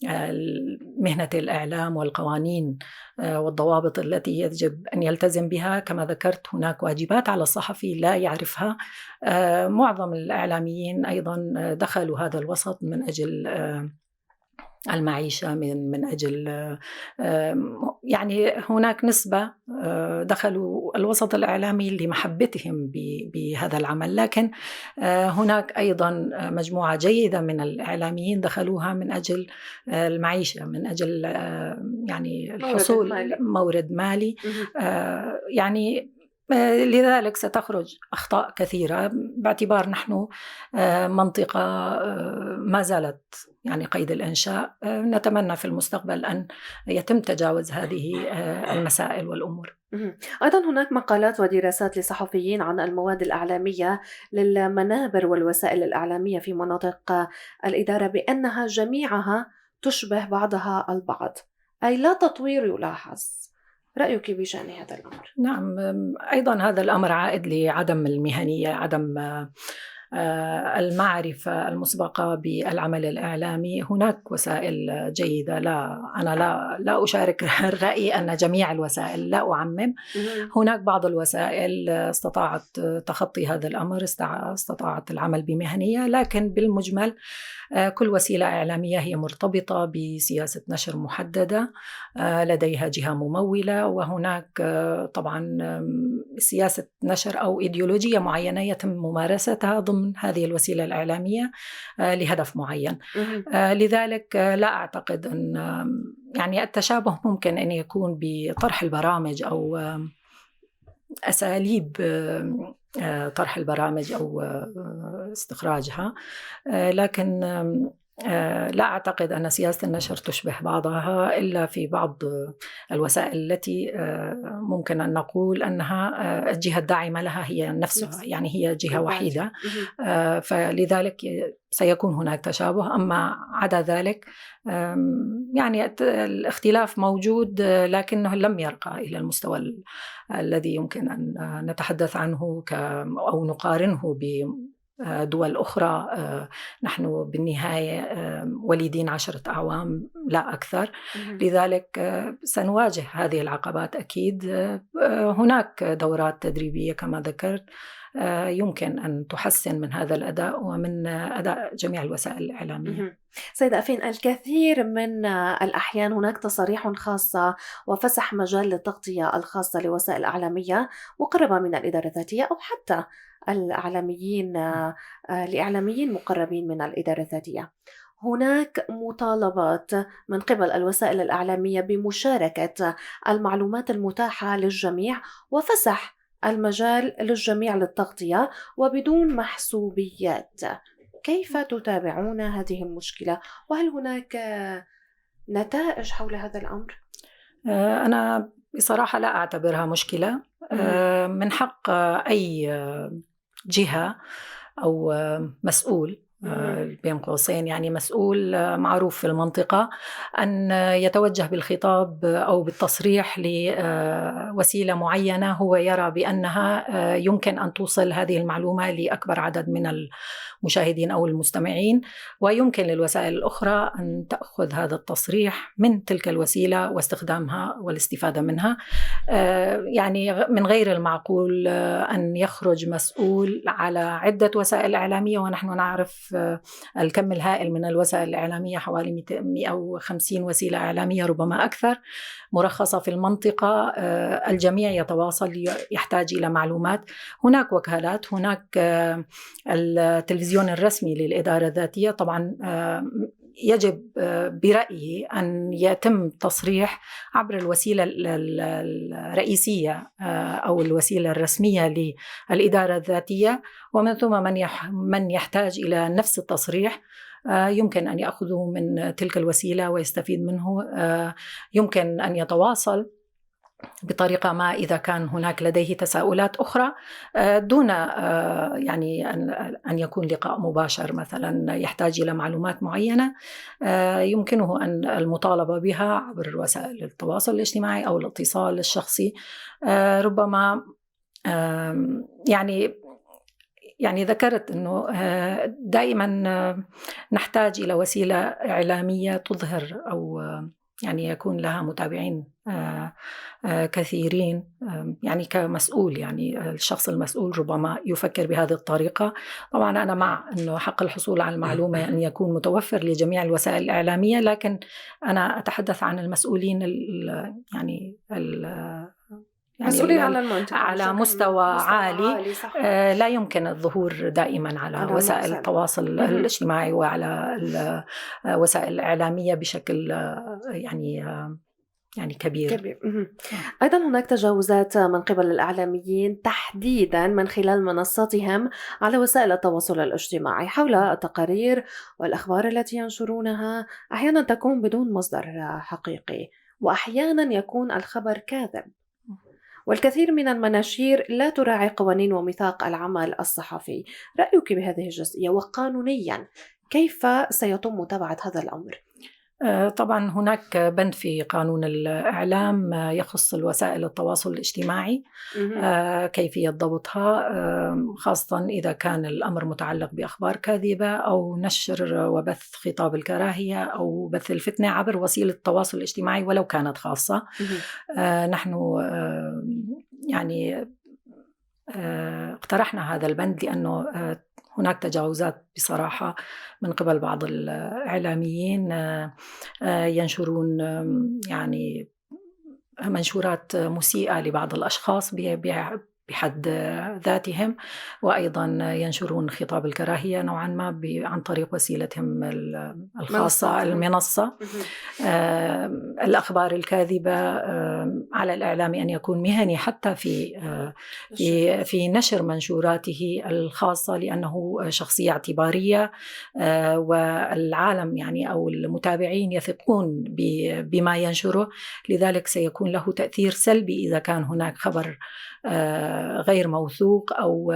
بمهنة الإعلام والقوانين والضوابط التي يجب أن يلتزم بها. كما ذكرت هناك واجبات على الصحفي لا يعرفها. معظم الإعلاميين أيضا دخلوا هذا الوسط من أجل المعيشة، من أجل يعني هناك نسبة دخلوا الوسط الإعلامي لمحبتهم بهذا العمل، لكن هناك أيضا مجموعة جيدة من الإعلاميين دخلوها من أجل المعيشة، من أجل يعني الحصول مورد مالي. يعني لذلك ستخرج أخطاء كثيرة، باعتبار نحن منطقة ما زالت يعني قيد الإنشاء. نتمنى في المستقبل أن يتم تجاوز هذه المسائل والأمور. أيضا هناك مقالات ودراسات لصحفيين عن المواد الإعلامية للمنابر والوسائل الإعلامية في مناطق الإدارة بأنها جميعها تشبه بعضها البعض، أي لا تطوير يلاحظ. رأيك بشأن هذا الأمر؟ نعم، أيضا هذا الأمر عائد لعدم المهنية، عدم المعرفة المسبقة بالعمل الإعلامي. هناك وسائل جيدة، لا أنا لا أشارك الرأي أن جميع الوسائل، لا أعمم. هناك بعض الوسائل استطاعت تخطي هذا الأمر، استطاعت العمل بمهنية، لكن بالمجمل كل وسيلة إعلامية هي مرتبطة بسياسة نشر محددة، لديها جهة ممولة، وهناك طبعا سياسة نشر أو إيديولوجية معينة يتم ممارستها ضمن هذه الوسيلة الإعلامية لهدف معين. لذلك لا أعتقد أن يعني التشابه ممكن أن يكون بطرح البرامج أو أساليب طرح البرامج أو استخراجها، لكن لا أعتقد أن سياسة النشر تشبه بعضها إلا في بعض الوسائل التي ممكن أن نقول أنها الجهة الداعمة لها هي نفسها، يعني هي جهة وحيدة، فلذلك سيكون هناك تشابه. أما عدا ذلك يعني الاختلاف موجود، لكنه لم يرقى إلى المستوى الذي يمكن أن نتحدث عنه أو نقارنه دول أخرى. نحن بالنهاية وليدين 10 أعوام لا أكثر، لذلك سنواجه هذه العقبات أكيد. هناك دورات تدريبية كما ذكرت يمكن أن تحسن من هذا الأداء ومن أداء جميع الوسائل الإعلامية. سيدة أفين، الكثير من الأحيان هناك تصاريح خاصة وفسح مجال للتغطية الخاصة لوسائل إعلامية مقربة من الإدارة الذاتية أو حتى الإعلاميين لإعلاميين مقربين من الإدارة الذاتية. هناك مطالبات من قبل الوسائل الإعلامية بمشاركة المعلومات المتاحة للجميع وفسح المجال للجميع للتغطية وبدون محسوبيات. كيف تتابعون هذه المشكلة؟ وهل هناك نتائج حول هذا الأمر؟ أنا بصراحة لا أعتبرها مشكلة. من حق أي جهة أو مسؤول بين قوسين يعني مسؤول معروف في المنطقة أن يتوجه بالخطاب أو بالتصريح لوسيلة معينة هو يرى بأنها يمكن أن توصل هذه المعلومة لأكبر عدد من المشاهدين أو المستمعين، ويمكن للوسائل الأخرى أن تأخذ هذا التصريح من تلك الوسيلة واستخدامها والاستفادة منها. يعني من غير المعقول أن يخرج مسؤول على عدة وسائل إعلامية، ونحن نعرف الكم الهائل من الوسائل الإعلامية، حوالي 150 وسيلة إعلامية ربما أكثر مرخصة في المنطقة. الجميع يتواصل، يحتاج إلى معلومات. هناك وكالات، هناك التلفزيون الرسمي للإدارة الذاتية. طبعا يجب برأيي أن يتم تصريح عبر الوسيلة الرئيسية أو الوسيلة الرسمية للإدارة الذاتية، ومن ثم من يحتاج إلى نفس التصريح يمكن أن يأخذه من تلك الوسيلة ويستفيد منه. يمكن أن يتواصل بطريقة ما إذا كان هناك لديه تساؤلات أخرى دون يعني أن يكون لقاء مباشر مثلا يحتاج إلى معلومات معينة يمكنه أن المطالبة بها عبر وسائل التواصل الاجتماعي أو الاتصال الشخصي. ربما يعني ذكرت أنه دائما نحتاج إلى وسيلة إعلامية تظهر أو يعني يكون لها متابعين كثيرين. يعني كمسؤول، يعني الشخص المسؤول ربما يفكر بهذه الطريقة. طبعا أنا مع أنه حق الحصول على المعلومة أن يكون متوفر لجميع الوسائل الإعلامية، لكن أنا أتحدث عن المسؤولين يعني مسؤولين على المنطقة على مستوى عالي. لا يمكن الظهور دائما على وسائل التواصل الاجتماعي وعلى الوسائل الإعلامية بشكل يعني كبير. أيضا هناك تجاوزات من قبل الإعلاميين تحديدا من خلال منصاتهم على وسائل التواصل الاجتماعي حول التقارير والأخبار التي ينشرونها، أحيانا تكون بدون مصدر حقيقي وأحيانا يكون الخبر كاذب، والكثير من المناشير لا تراعي قوانين وميثاق العمل الصحفي. رأيك بهذه الجزئية، وقانونيا كيف سيتم متابعة هذا الأمر؟ طبعا هناك بند في قانون الإعلام يخص الوسائل التواصل الاجتماعي، كيفية ضبطها، خاصة إذا كان الأمر متعلق بأخبار كاذبة أو نشر وبث خطاب الكراهية أو بث الفتنة عبر وسيلة التواصل الاجتماعي ولو كانت خاصة. نحن يعني اقترحنا هذا البند لأنه هناك تجاوزات بصراحة من قبل بعض الإعلاميين ينشرون يعني منشورات مسيئة لبعض الأشخاص بحد ذاتهم، وأيضا ينشرون خطاب الكراهية نوعا ما عن طريق وسيلتهم الخاصة المنصة. الأخبار الكاذبة، على الإعلام أن يكون مهني حتى في في في نشر منشوراته الخاصة، لأنه شخصية اعتبارية، والعالم يعني أو المتابعين يثقون بما ينشره، لذلك سيكون له تأثير سلبي إذا كان هناك خبر غير موثوق أو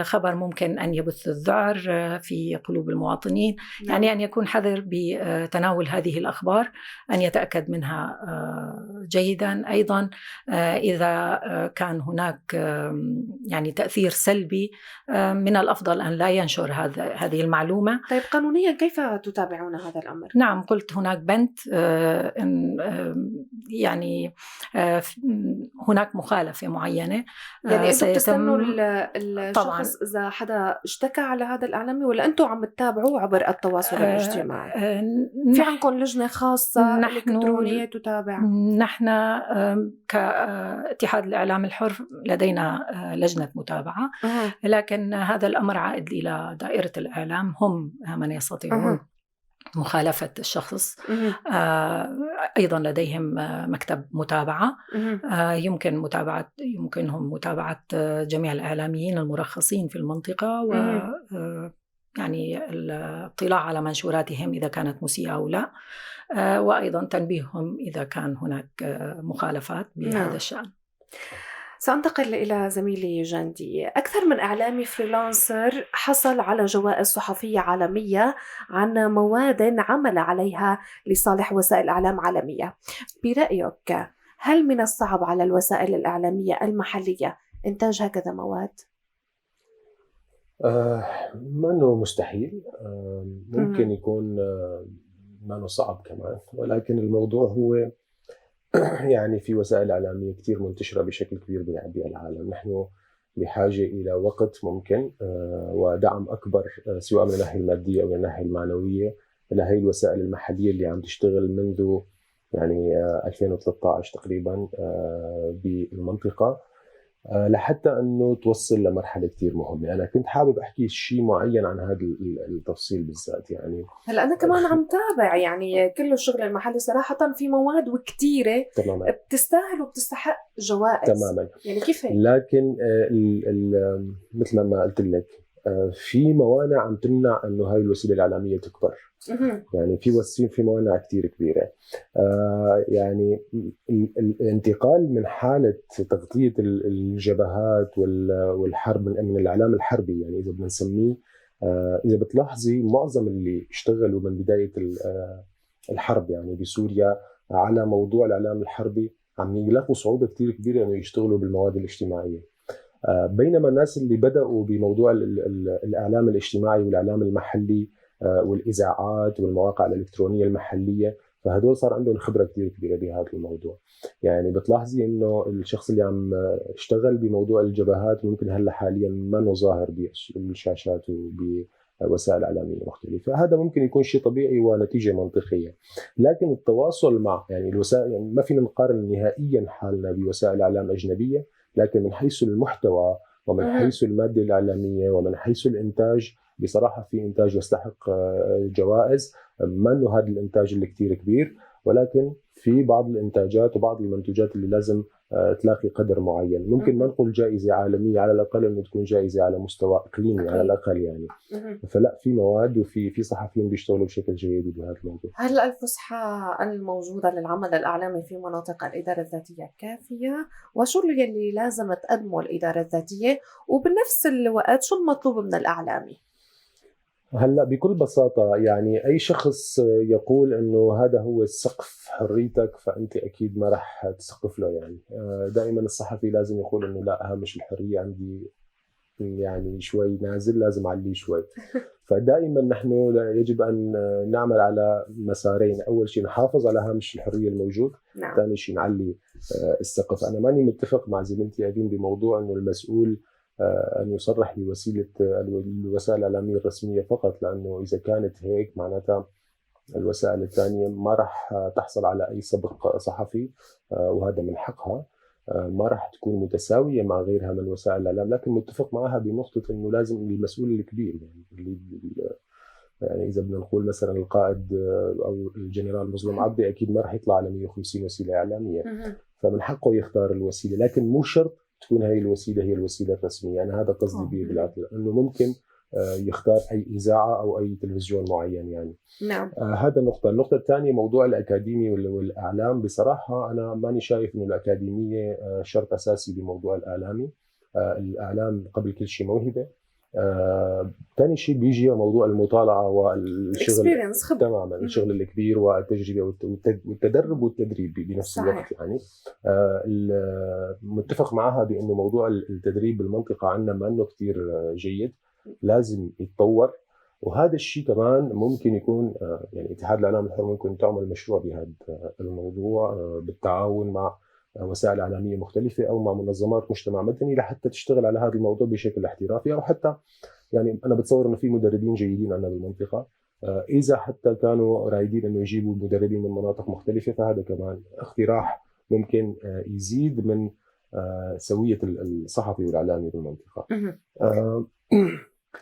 خبر ممكن أن يبث الذعر في قلوب المواطنين. يعني أن يكون حذر بتناول هذه الأخبار، أن يتأكد منها جيدا. أيضا إذا كان هناك يعني تأثير سلبي، من الأفضل أن لا ينشر هذه المعلومة. طيب قانونيا كيف تتابعون هذا الأمر؟ نعم، قلت هناك بند يعني هناك مخالفة معينة. يعني أنتم بتستنوا الشخص إذا حدا اشتكى على هذا الإعلامي، ولا أنتم عم تتابعوه عبر التواصل الاجتماعي؟ في عندكم لجنة خاصة إلكترونية تتابع؟ نحن كاتحاد الإعلام الحر لدينا لجنة متابعة، لكن هذا الأمر عائد إلى دائرة الإعلام، هم من يستطيعون مخالفة الشخص. أيضا لديهم مكتب متابعة، يمكنهم متابعة جميع الإعلاميين المرخصين في المنطقة، و يعني الاطلاع على منشوراتهم إذا كانت مسيئة أو لا، وأيضا تنبيههم إذا كان هناك مخالفات بهذا الشأن. سأنتقل إلى زميلي جاندي. أكثر من إعلامي freelancer حصل على جوائز صحفية عالمية عن مواد عمل عليها لصالح وسائل إعلام عالمية. برأيك هل من الصعب على الوسائل الإعلامية المحلية إنتاج هكذا مواد؟ ما أنه مستحيل، ممكن يكون ما أنه صعب كمان، ولكن الموضوع هو يعني في وسائل إعلامية كتير منتشرة بشكل كبير بالعالم. نحن بحاجة إلى وقت ممكن ودعم أكبر، سواء من الناحية المادية أو من الناحية المعنوية، لهي الوسائل المحلية اللي عم تشتغل منذ يعني 2013 تقريبا بالمنطقة، لحتى أنه توصل لمرحلة كتير مهمة. أنا كنت حابب أحكي شيء معين عن هذا التفصيل بالذات. يعني هلأ أنا كمان عم تابع يعني كل الشغل المحلي صراحة في مواد وكتيرة تماماً بتستاهل وبتستحق جوائز تماما، يعني كيف هيك؟ لكن مثل ما قلت لك في موانع عم تمنع أنه هاي الوسيلة الإعلامية تكبر. يعني في موانع كتير كبيرة. يعني الانتقال من حالة تغطية الجبهات والحرب من الإعلام الحربي، يعني إذا بدنا نسميه، إذا بتلاحظي معظم اللي اشتغلوا من بداية الحرب يعني بسوريا على موضوع الإعلام الحربي عم يلاقوا صعوبة كتير كبيرة إنه يشتغلوا بالمواد الاجتماعية، بينما الناس اللي بدأوا بموضوع الإعلام الاجتماعي والإعلام المحلي والإذاعات والمواقع الإلكترونية المحلية، فهدول صار عندهم خبرة كتير كبيرة بهذا الموضوع. يعني بتلاحظي إنه الشخص اللي عم اشتغل بموضوع الجبهات ممكن هلا حاليا ما ظاهر بالشاشات وبوسائل إعلامية مختلفة، هذا ممكن يكون شيء طبيعي ونتيجة منطقية. لكن التواصل مع يعني الوسائل، يعني ما فينا نقارن نهائيا حالنا بوسائل إعلام أجنبية، لكن من حيث المحتوى ومن حيث المادة الإعلامية ومن حيث الإنتاج بصراحة في إنتاج يستحق جوائز. ما أنه هذا الإنتاج اللي كتير كبير، ولكن في بعض الإنتاجات وبعض المنتوجات اللي لازم تلاقي قدر معين. ممكن ما نقول جائزة عالمية، على الأقل أنه تكون جائزة على مستوى إقليمي على الأقل يعني. فلا في مواد وفي صحفيين بيشتغلوا بشكل جيد بهذا الموضوع. هل الفسحة الموجودة للعمل الإعلامي في مناطق الإدارة الذاتية كافية؟ وشو اللي لازم تقدمه الإدارة الذاتية؟ وبنفس الوقت شو المطلوب من الإعلامي؟ هلا بكل بساطة يعني أي شخص يقول إنه هذا هو سقف حريتك فأنت أكيد ما رح تسقف له. يعني دائما الصحفي لازم يقول إنه لا، هامش الحرية عندي يعني شوي نازل، لازم أعليه شوي. فدائما نحن يجب أن نعمل على مسارين، أول شيء نحافظ على هامش الحرية الموجود، نعم. ثاني شيء نعلي السقف. أنا ماني متفق مع زميلتي أدين بموضوع إنه المسؤول أن يصرح لوسيلة الوسائل الإعلامية الرسمية فقط، لأنه إذا كانت هيك معناتها الوسائل الثانية ما راح تحصل على أي سبق صحفي، وهذا من حقها، ما راح تكون متساوية مع غيرها من وسائل الإعلام. لكن متفق معها بنقطة أنه لازم المسؤول الكبير، يعني إذا بدنا نقول مثلا القائد أو الجنرال مظلوم عبدي أكيد ما راح يطلع على 150 وسيلة إعلامية، فمن حقه يختار الوسيلة، لكن مو شرط تكون هاي الوسيلة هي الوسيلة الرسمية. أنا هذا قصدي به بالعطلة، أنه ممكن يختار أي إذاعة أو أي تلفزيون معين يعني. نعم. هذا النقطة. النقطة الثانية موضوع الأكاديمي والإعلام. بصراحة أنا ماني شايف إنه الأكاديمية شرط أساسي بموضوع الإعلامي. الإعلام قبل كل شيء موهبة. ثاني شيء بيجي موضوع المطالعة والشغل، تماما الشغل الكبير والتجربة والتدرب والتدريب بنفس الوقت يعني. متفق معها بأنه موضوع التدريب بالمنطقة عندنا ما أنه كثير جيد، لازم يتطور. وهذا الشيء كمان ممكن يكون يعني اتحاد الإعلام الحر ممكن تعمل مشروع بهذا الموضوع بالتعاون مع وسائل إعلامية مختلفة أو مع منظمات مجتمع مدني لحتى تشتغل على هذا الموضوع بشكل احترافي. أو حتى يعني أنا بتصور إنه في مدربين جيدين عندنا بالمنطقة، إذا حتى كانوا رايدين إنه يجيبوا مدربين من مناطق مختلفة فهذا كمان اقتراح ممكن يزيد من سوية الصحفي والإعلامي بالمنطقة.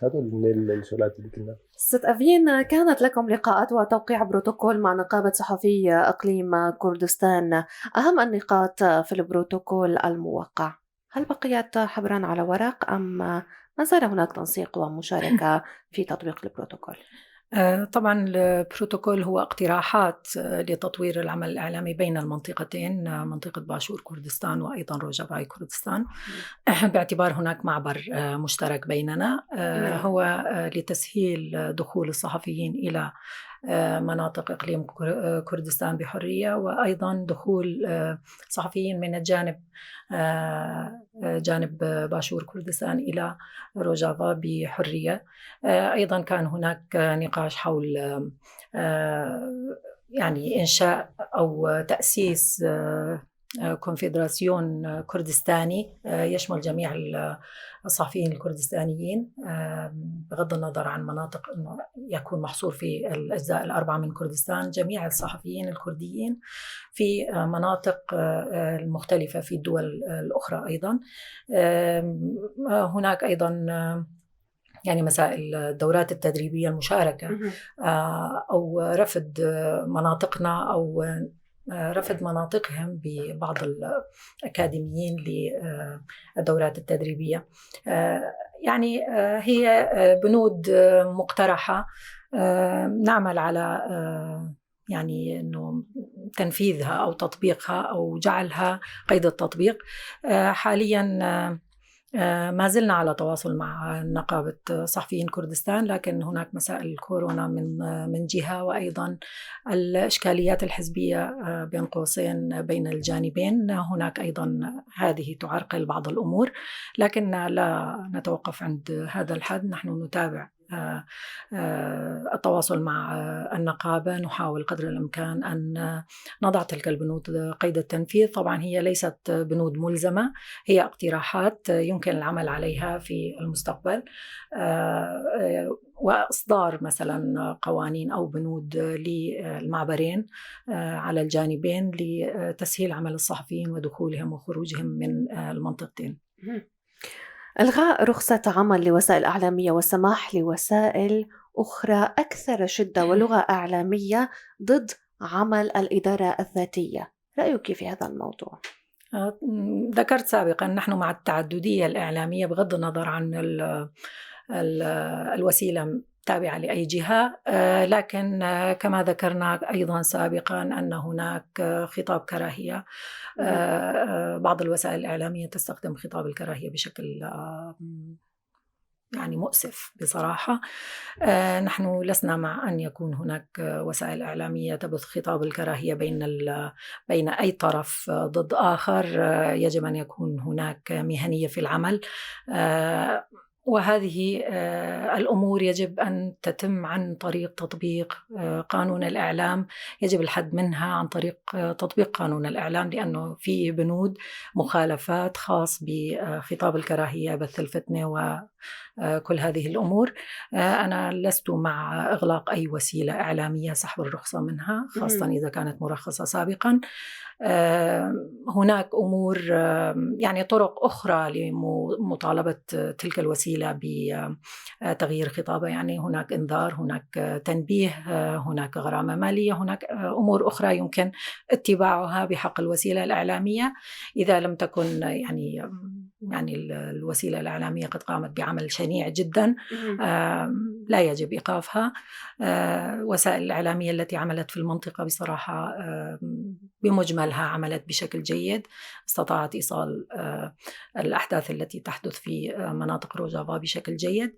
هذول من الشغلات اللي كنا. ست أفين، كانت لكم لقاءات وتوقيع بروتوكول مع نقابة صحفي إقليم كردستان، أهم النقاط في البروتوكول الموقع، هل بقيت حبرا على ورق أم ما زال هناك تنسيق ومشاركة في تطبيق البروتوكول؟ طبعا البروتوكول هو اقتراحات لتطوير العمل الإعلامي بين المنطقتين، منطقة باشور كردستان وأيضا روجافاي كردستان، باعتبار هناك معبر مشترك بيننا، هو لتسهيل دخول الصحفيين إلى مناطق إقليم كردستان بحرية، وأيضا دخول صحفيين من الجانب جانب باشور كردستان إلى روجافا بحرية. أيضا كان هناك نقاش حول يعني إنشاء أو تأسيس كونفدراسيون كردستاني يشمل جميع الصحفيين الكردستانيين بغض النظر عن مناطق أنه يكون محصور في الأجزاء الأربعة من كردستان، جميع الصحفيين الكرديين في مناطق المختلفة في الدول الأخرى. أيضا هناك أيضا يعني مسائل الدورات التدريبية المشاركة أو رفض مناطقنا أو رفض مناطقهم ببعض الأكاديميين للدورات التدريبية. يعني هي بنود مقترحة نعمل على يعني أنه تنفيذها أو تطبيقها أو جعلها قيد التطبيق. حاليا ما زلنا على تواصل مع نقابة صحفيين كردستان، لكن هناك مسائل الكورونا من جهة، وأيضا الإشكاليات الحزبية بين قوسين بين الجانبين، هناك أيضا هذه تعرقل بعض الأمور، لكن لا نتوقف عند هذا الحد. نحن نتابع التواصل مع النقابة، نحاول قدر الإمكان أن نضع تلك البنود قيد التنفيذ. طبعا هي ليست بنود ملزمة، هي اقتراحات يمكن العمل عليها في المستقبل، وإصدار مثلا قوانين أو بنود للمعبرين على الجانبين لتسهيل عمل الصحفيين ودخولهم وخروجهم من المنطقتين. إلغاء رخصة عمل لوسائل إعلامية والسماح لوسائل أخرى أكثر شدة ولغة إعلامية ضد عمل الإدارة الذاتية، رأيك في هذا الموضوع؟ ذكرت سابقا نحن مع التعددية الإعلامية بغض النظر عن الوسيلة تابعة لأي جهة، لكن كما ذكرنا أيضا سابقا أن هناك خطاب كراهية، بعض الوسائل الإعلامية تستخدم خطاب الكراهية بشكل يعني مؤسف بصراحة. نحن لسنا مع أن يكون هناك وسائل إعلامية تبث خطاب الكراهية بين أي طرف ضد آخر. يجب أن يكون هناك مهنية في العمل، وهذه الأمور يجب أن تتم عن طريق تطبيق قانون الإعلام، يجب الحد منها عن طريق تطبيق قانون الإعلام، لأنه فيه بنود مخالفات خاص بخطاب الكراهية، بث الفتنة وكل هذه الأمور. أنا لست مع إغلاق أي وسيلة إعلامية، سحب الرخصة منها، خاصة إذا كانت مرخصة سابقا. هناك أمور يعني طرق أخرى لمطالبة تلك الوسيلة بتغيير خطابها، يعني هناك إنذار، هناك تنبيه، هناك غرامة مالية، هناك أمور أخرى يمكن اتباعها بحق الوسيلة الإعلامية إذا لم تكن يعني يعني الوسيلة الإعلامية قد قامت بعمل شنيع جدا، لا يجب إيقافها. وسائل الإعلامية التي عملت في المنطقة بصراحة بمجملها عملت بشكل جيد، استطاعت إيصال الأحداث التي تحدث في مناطق روجافا بشكل جيد.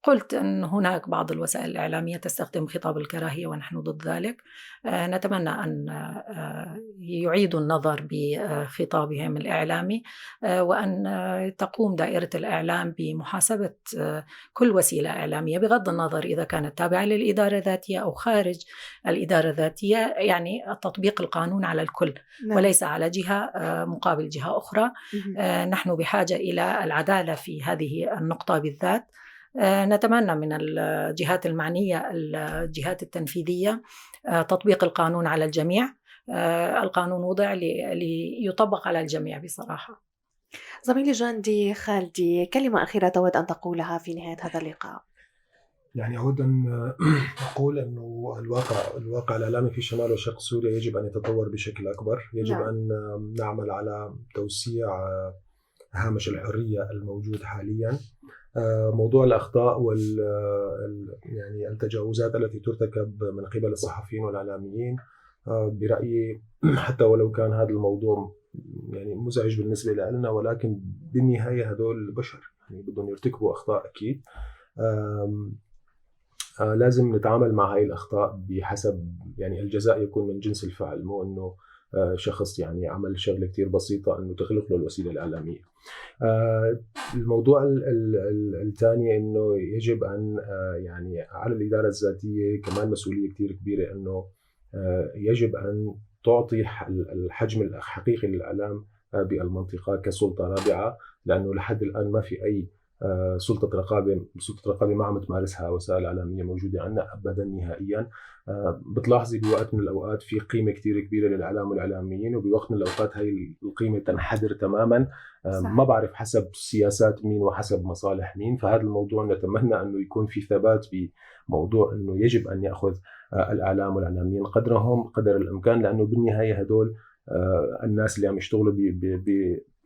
قلت أن هناك بعض الوسائل الإعلامية تستخدم خطاب الكراهية ونحن ضد ذلك. نتمنى أن يعيدوا النظر بخطابهم الإعلامي، وأن تقوم دائرة الإعلام بمحاسبة كل وسيلة إعلامية بغض النظر إذا كانت تابعة للإدارة الذاتية أو خارج الإدارة الذاتية، يعني تطبيق القانون على الكل. نعم. وليس على جهة مقابل جهة أخرى. نحن بحاجة إلى العدالة في هذه النقطة بالذات. نتمنى من الجهات المعنية، الجهات التنفيذية، تطبيق القانون على الجميع. القانون وضع ليطبق على الجميع بصراحة. زميلي جاندي خالدي، كلمة أخيرة تود أن تقولها في نهاية هذا اللقاء؟ يعني أود أن أقول أنه الواقع الإعلامي في شمال وشرق سوريا يجب أن يتطور بشكل أكبر. يجب نعم. أن نعمل على توسيع هامش الحرية الموجود حاليا. موضوع الأخطاء وال يعني التجاوزات التي ترتكب من قبل الصحفيين والإعلاميين، برأيي حتى ولو كان هذا الموضوع يعني مزعج بالنسبة لنا، ولكن بالنهاية هذول بشر يعني بدهم يرتكبوا أخطاء أكيد. لازم نتعامل مع هاي الأخطاء بحسب يعني الجزاء يكون من جنس الفعل، مو إنه شخص يعني عمل شغلة كتير بسيطة إنه تغلق له الوسيلة الإعلامية. الموضوع الثاني إنه يجب أن يعني على الإدارة الذاتية كمان مسؤولية كتير كبيرة، إنه يجب أن تعطي الحجم الحقيقي للإعلام بالمنطقة كسلطة رابعة، لأنه لحد الآن ما في أي سلطة رقابة ما عم تمارسها وسائل إعلامية موجودة عندنا أبدا نهائيا. بتلاحظي بوقت من الأوقات في قيمة كتير كبيرة للإعلام والإعلاميين، وبوقت من الأوقات هاي القيمة تنحدر تماما. ما بعرف حسب سياسات مين وحسب مصالح مين. فهذا الموضوع نتمنى أنه يكون في ثبات بموضوع أنه يجب أن يأخذ الإعلام والإعلاميين قدرهم قدر الإمكان، لأنه بالنهاية هدول الناس اللي عم يشتغلوا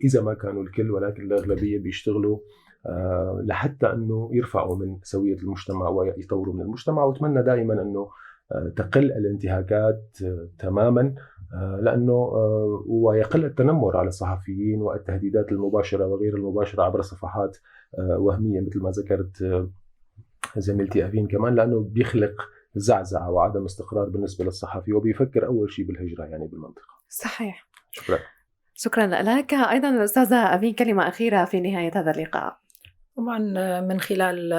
إذا ما كانوا الكل ولكن الأغلبية بيشتغلوا لحتى أنه يرفعوا من سوية المجتمع ويطوروا من المجتمع. وأتمنى دائما أنه تقل الانتهاكات تماما، لأنه ويقل التنمر على الصحفيين والتهديدات المباشرة وغير المباشرة عبر صفحات وهمية مثل ما ذكرت زميلتي أفين كمان، لأنه بيخلق زعزعة وعدم استقرار بالنسبة للصحفي وبيفكر أول شيء بالهجرة يعني بالمنطقة. صحيح. شكرا. شكرا لك. أيضا الأستاذة أفين، كلمة أخيرة في نهاية هذا اللقاء. طبعا من خلال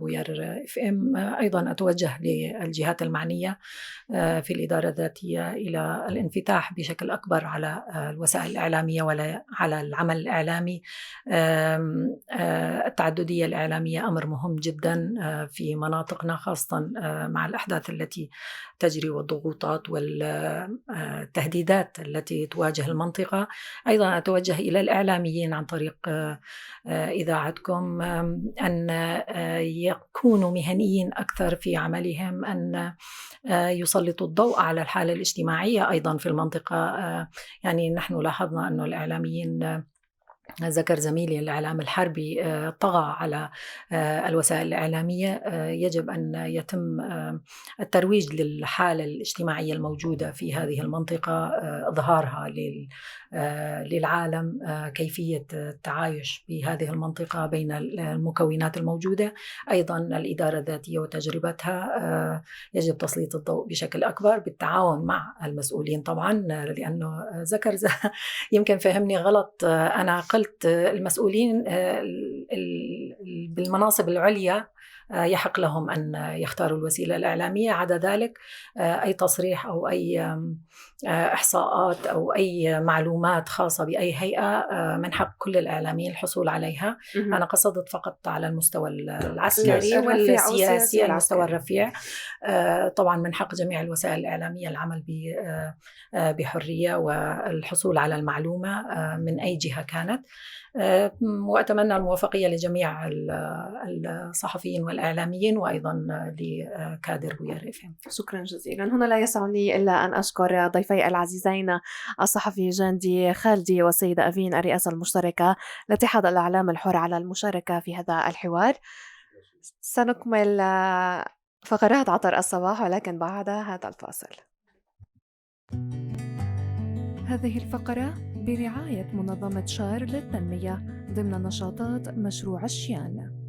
بويار FM أيضا أتوجه للجهات المعنية في الإدارة الذاتية إلى الانفتاح بشكل أكبر على الوسائل الإعلامية وعلى العمل الإعلامي. التعددية الإعلامية أمر مهم جدا في مناطقنا، خاصة مع الأحداث التي تجري والضغوطات والتهديدات التي تواجه المنطقة. أيضا أتوجه إلى الإعلاميين عن طريق إذاعتكم أن يكونوا مهنيين أكثر في عملهم، أن يسلطوا الضوء على الحالة الاجتماعية أيضا في المنطقة. يعني نحن لاحظنا أن الإعلاميين، ذكر زميلي الإعلام الحربي طغى على الوسائل الإعلامية. يجب أن يتم الترويج للحالة الاجتماعية الموجودة في هذه المنطقة، إظهارها للعالم، كيفية التعايش بهذه المنطقة بين المكونات الموجودة. أيضا الإدارة الذاتية وتجربتها يجب تسليط الضوء بشكل أكبر بالتعاون مع المسؤولين طبعا، لأنه ذكر يمكن فهمني غلط، أنا قلت المسؤولين بالمناصب العليا يحق لهم أن يختاروا الوسيلة الإعلامية، عدا ذلك أي تصريح أو أي إحصاءات أو أي معلومات خاصة بأي هيئة من حق كل الإعلاميين الحصول عليها. أنا قصدت فقط على المستوى العسكري والسياسي، المستوى الرفيع. طبعا من حق جميع الوسائل الإعلامية العمل بحرية والحصول على المعلومة من أي جهة كانت. وأتمنى الموافقية لجميع الصحفيين والإعلاميين الإعلاميين وأيضا لكادر بويار إف إم. شكرا جزيلا. هنا لا يسعني إلا أن أشكر ضيفي العزيزين الصحفي جاندي خالدي والسيدة أفين الرئاسة المشتركة لاتحاد الإعلام الحر على المشاركة في هذا الحوار. سنكمل فقرات عطر الصباح ولكن بعد هذا الفاصل. هذه الفقرة برعاية منظمة شار للتنمية ضمن نشاطات مشروع الشيان.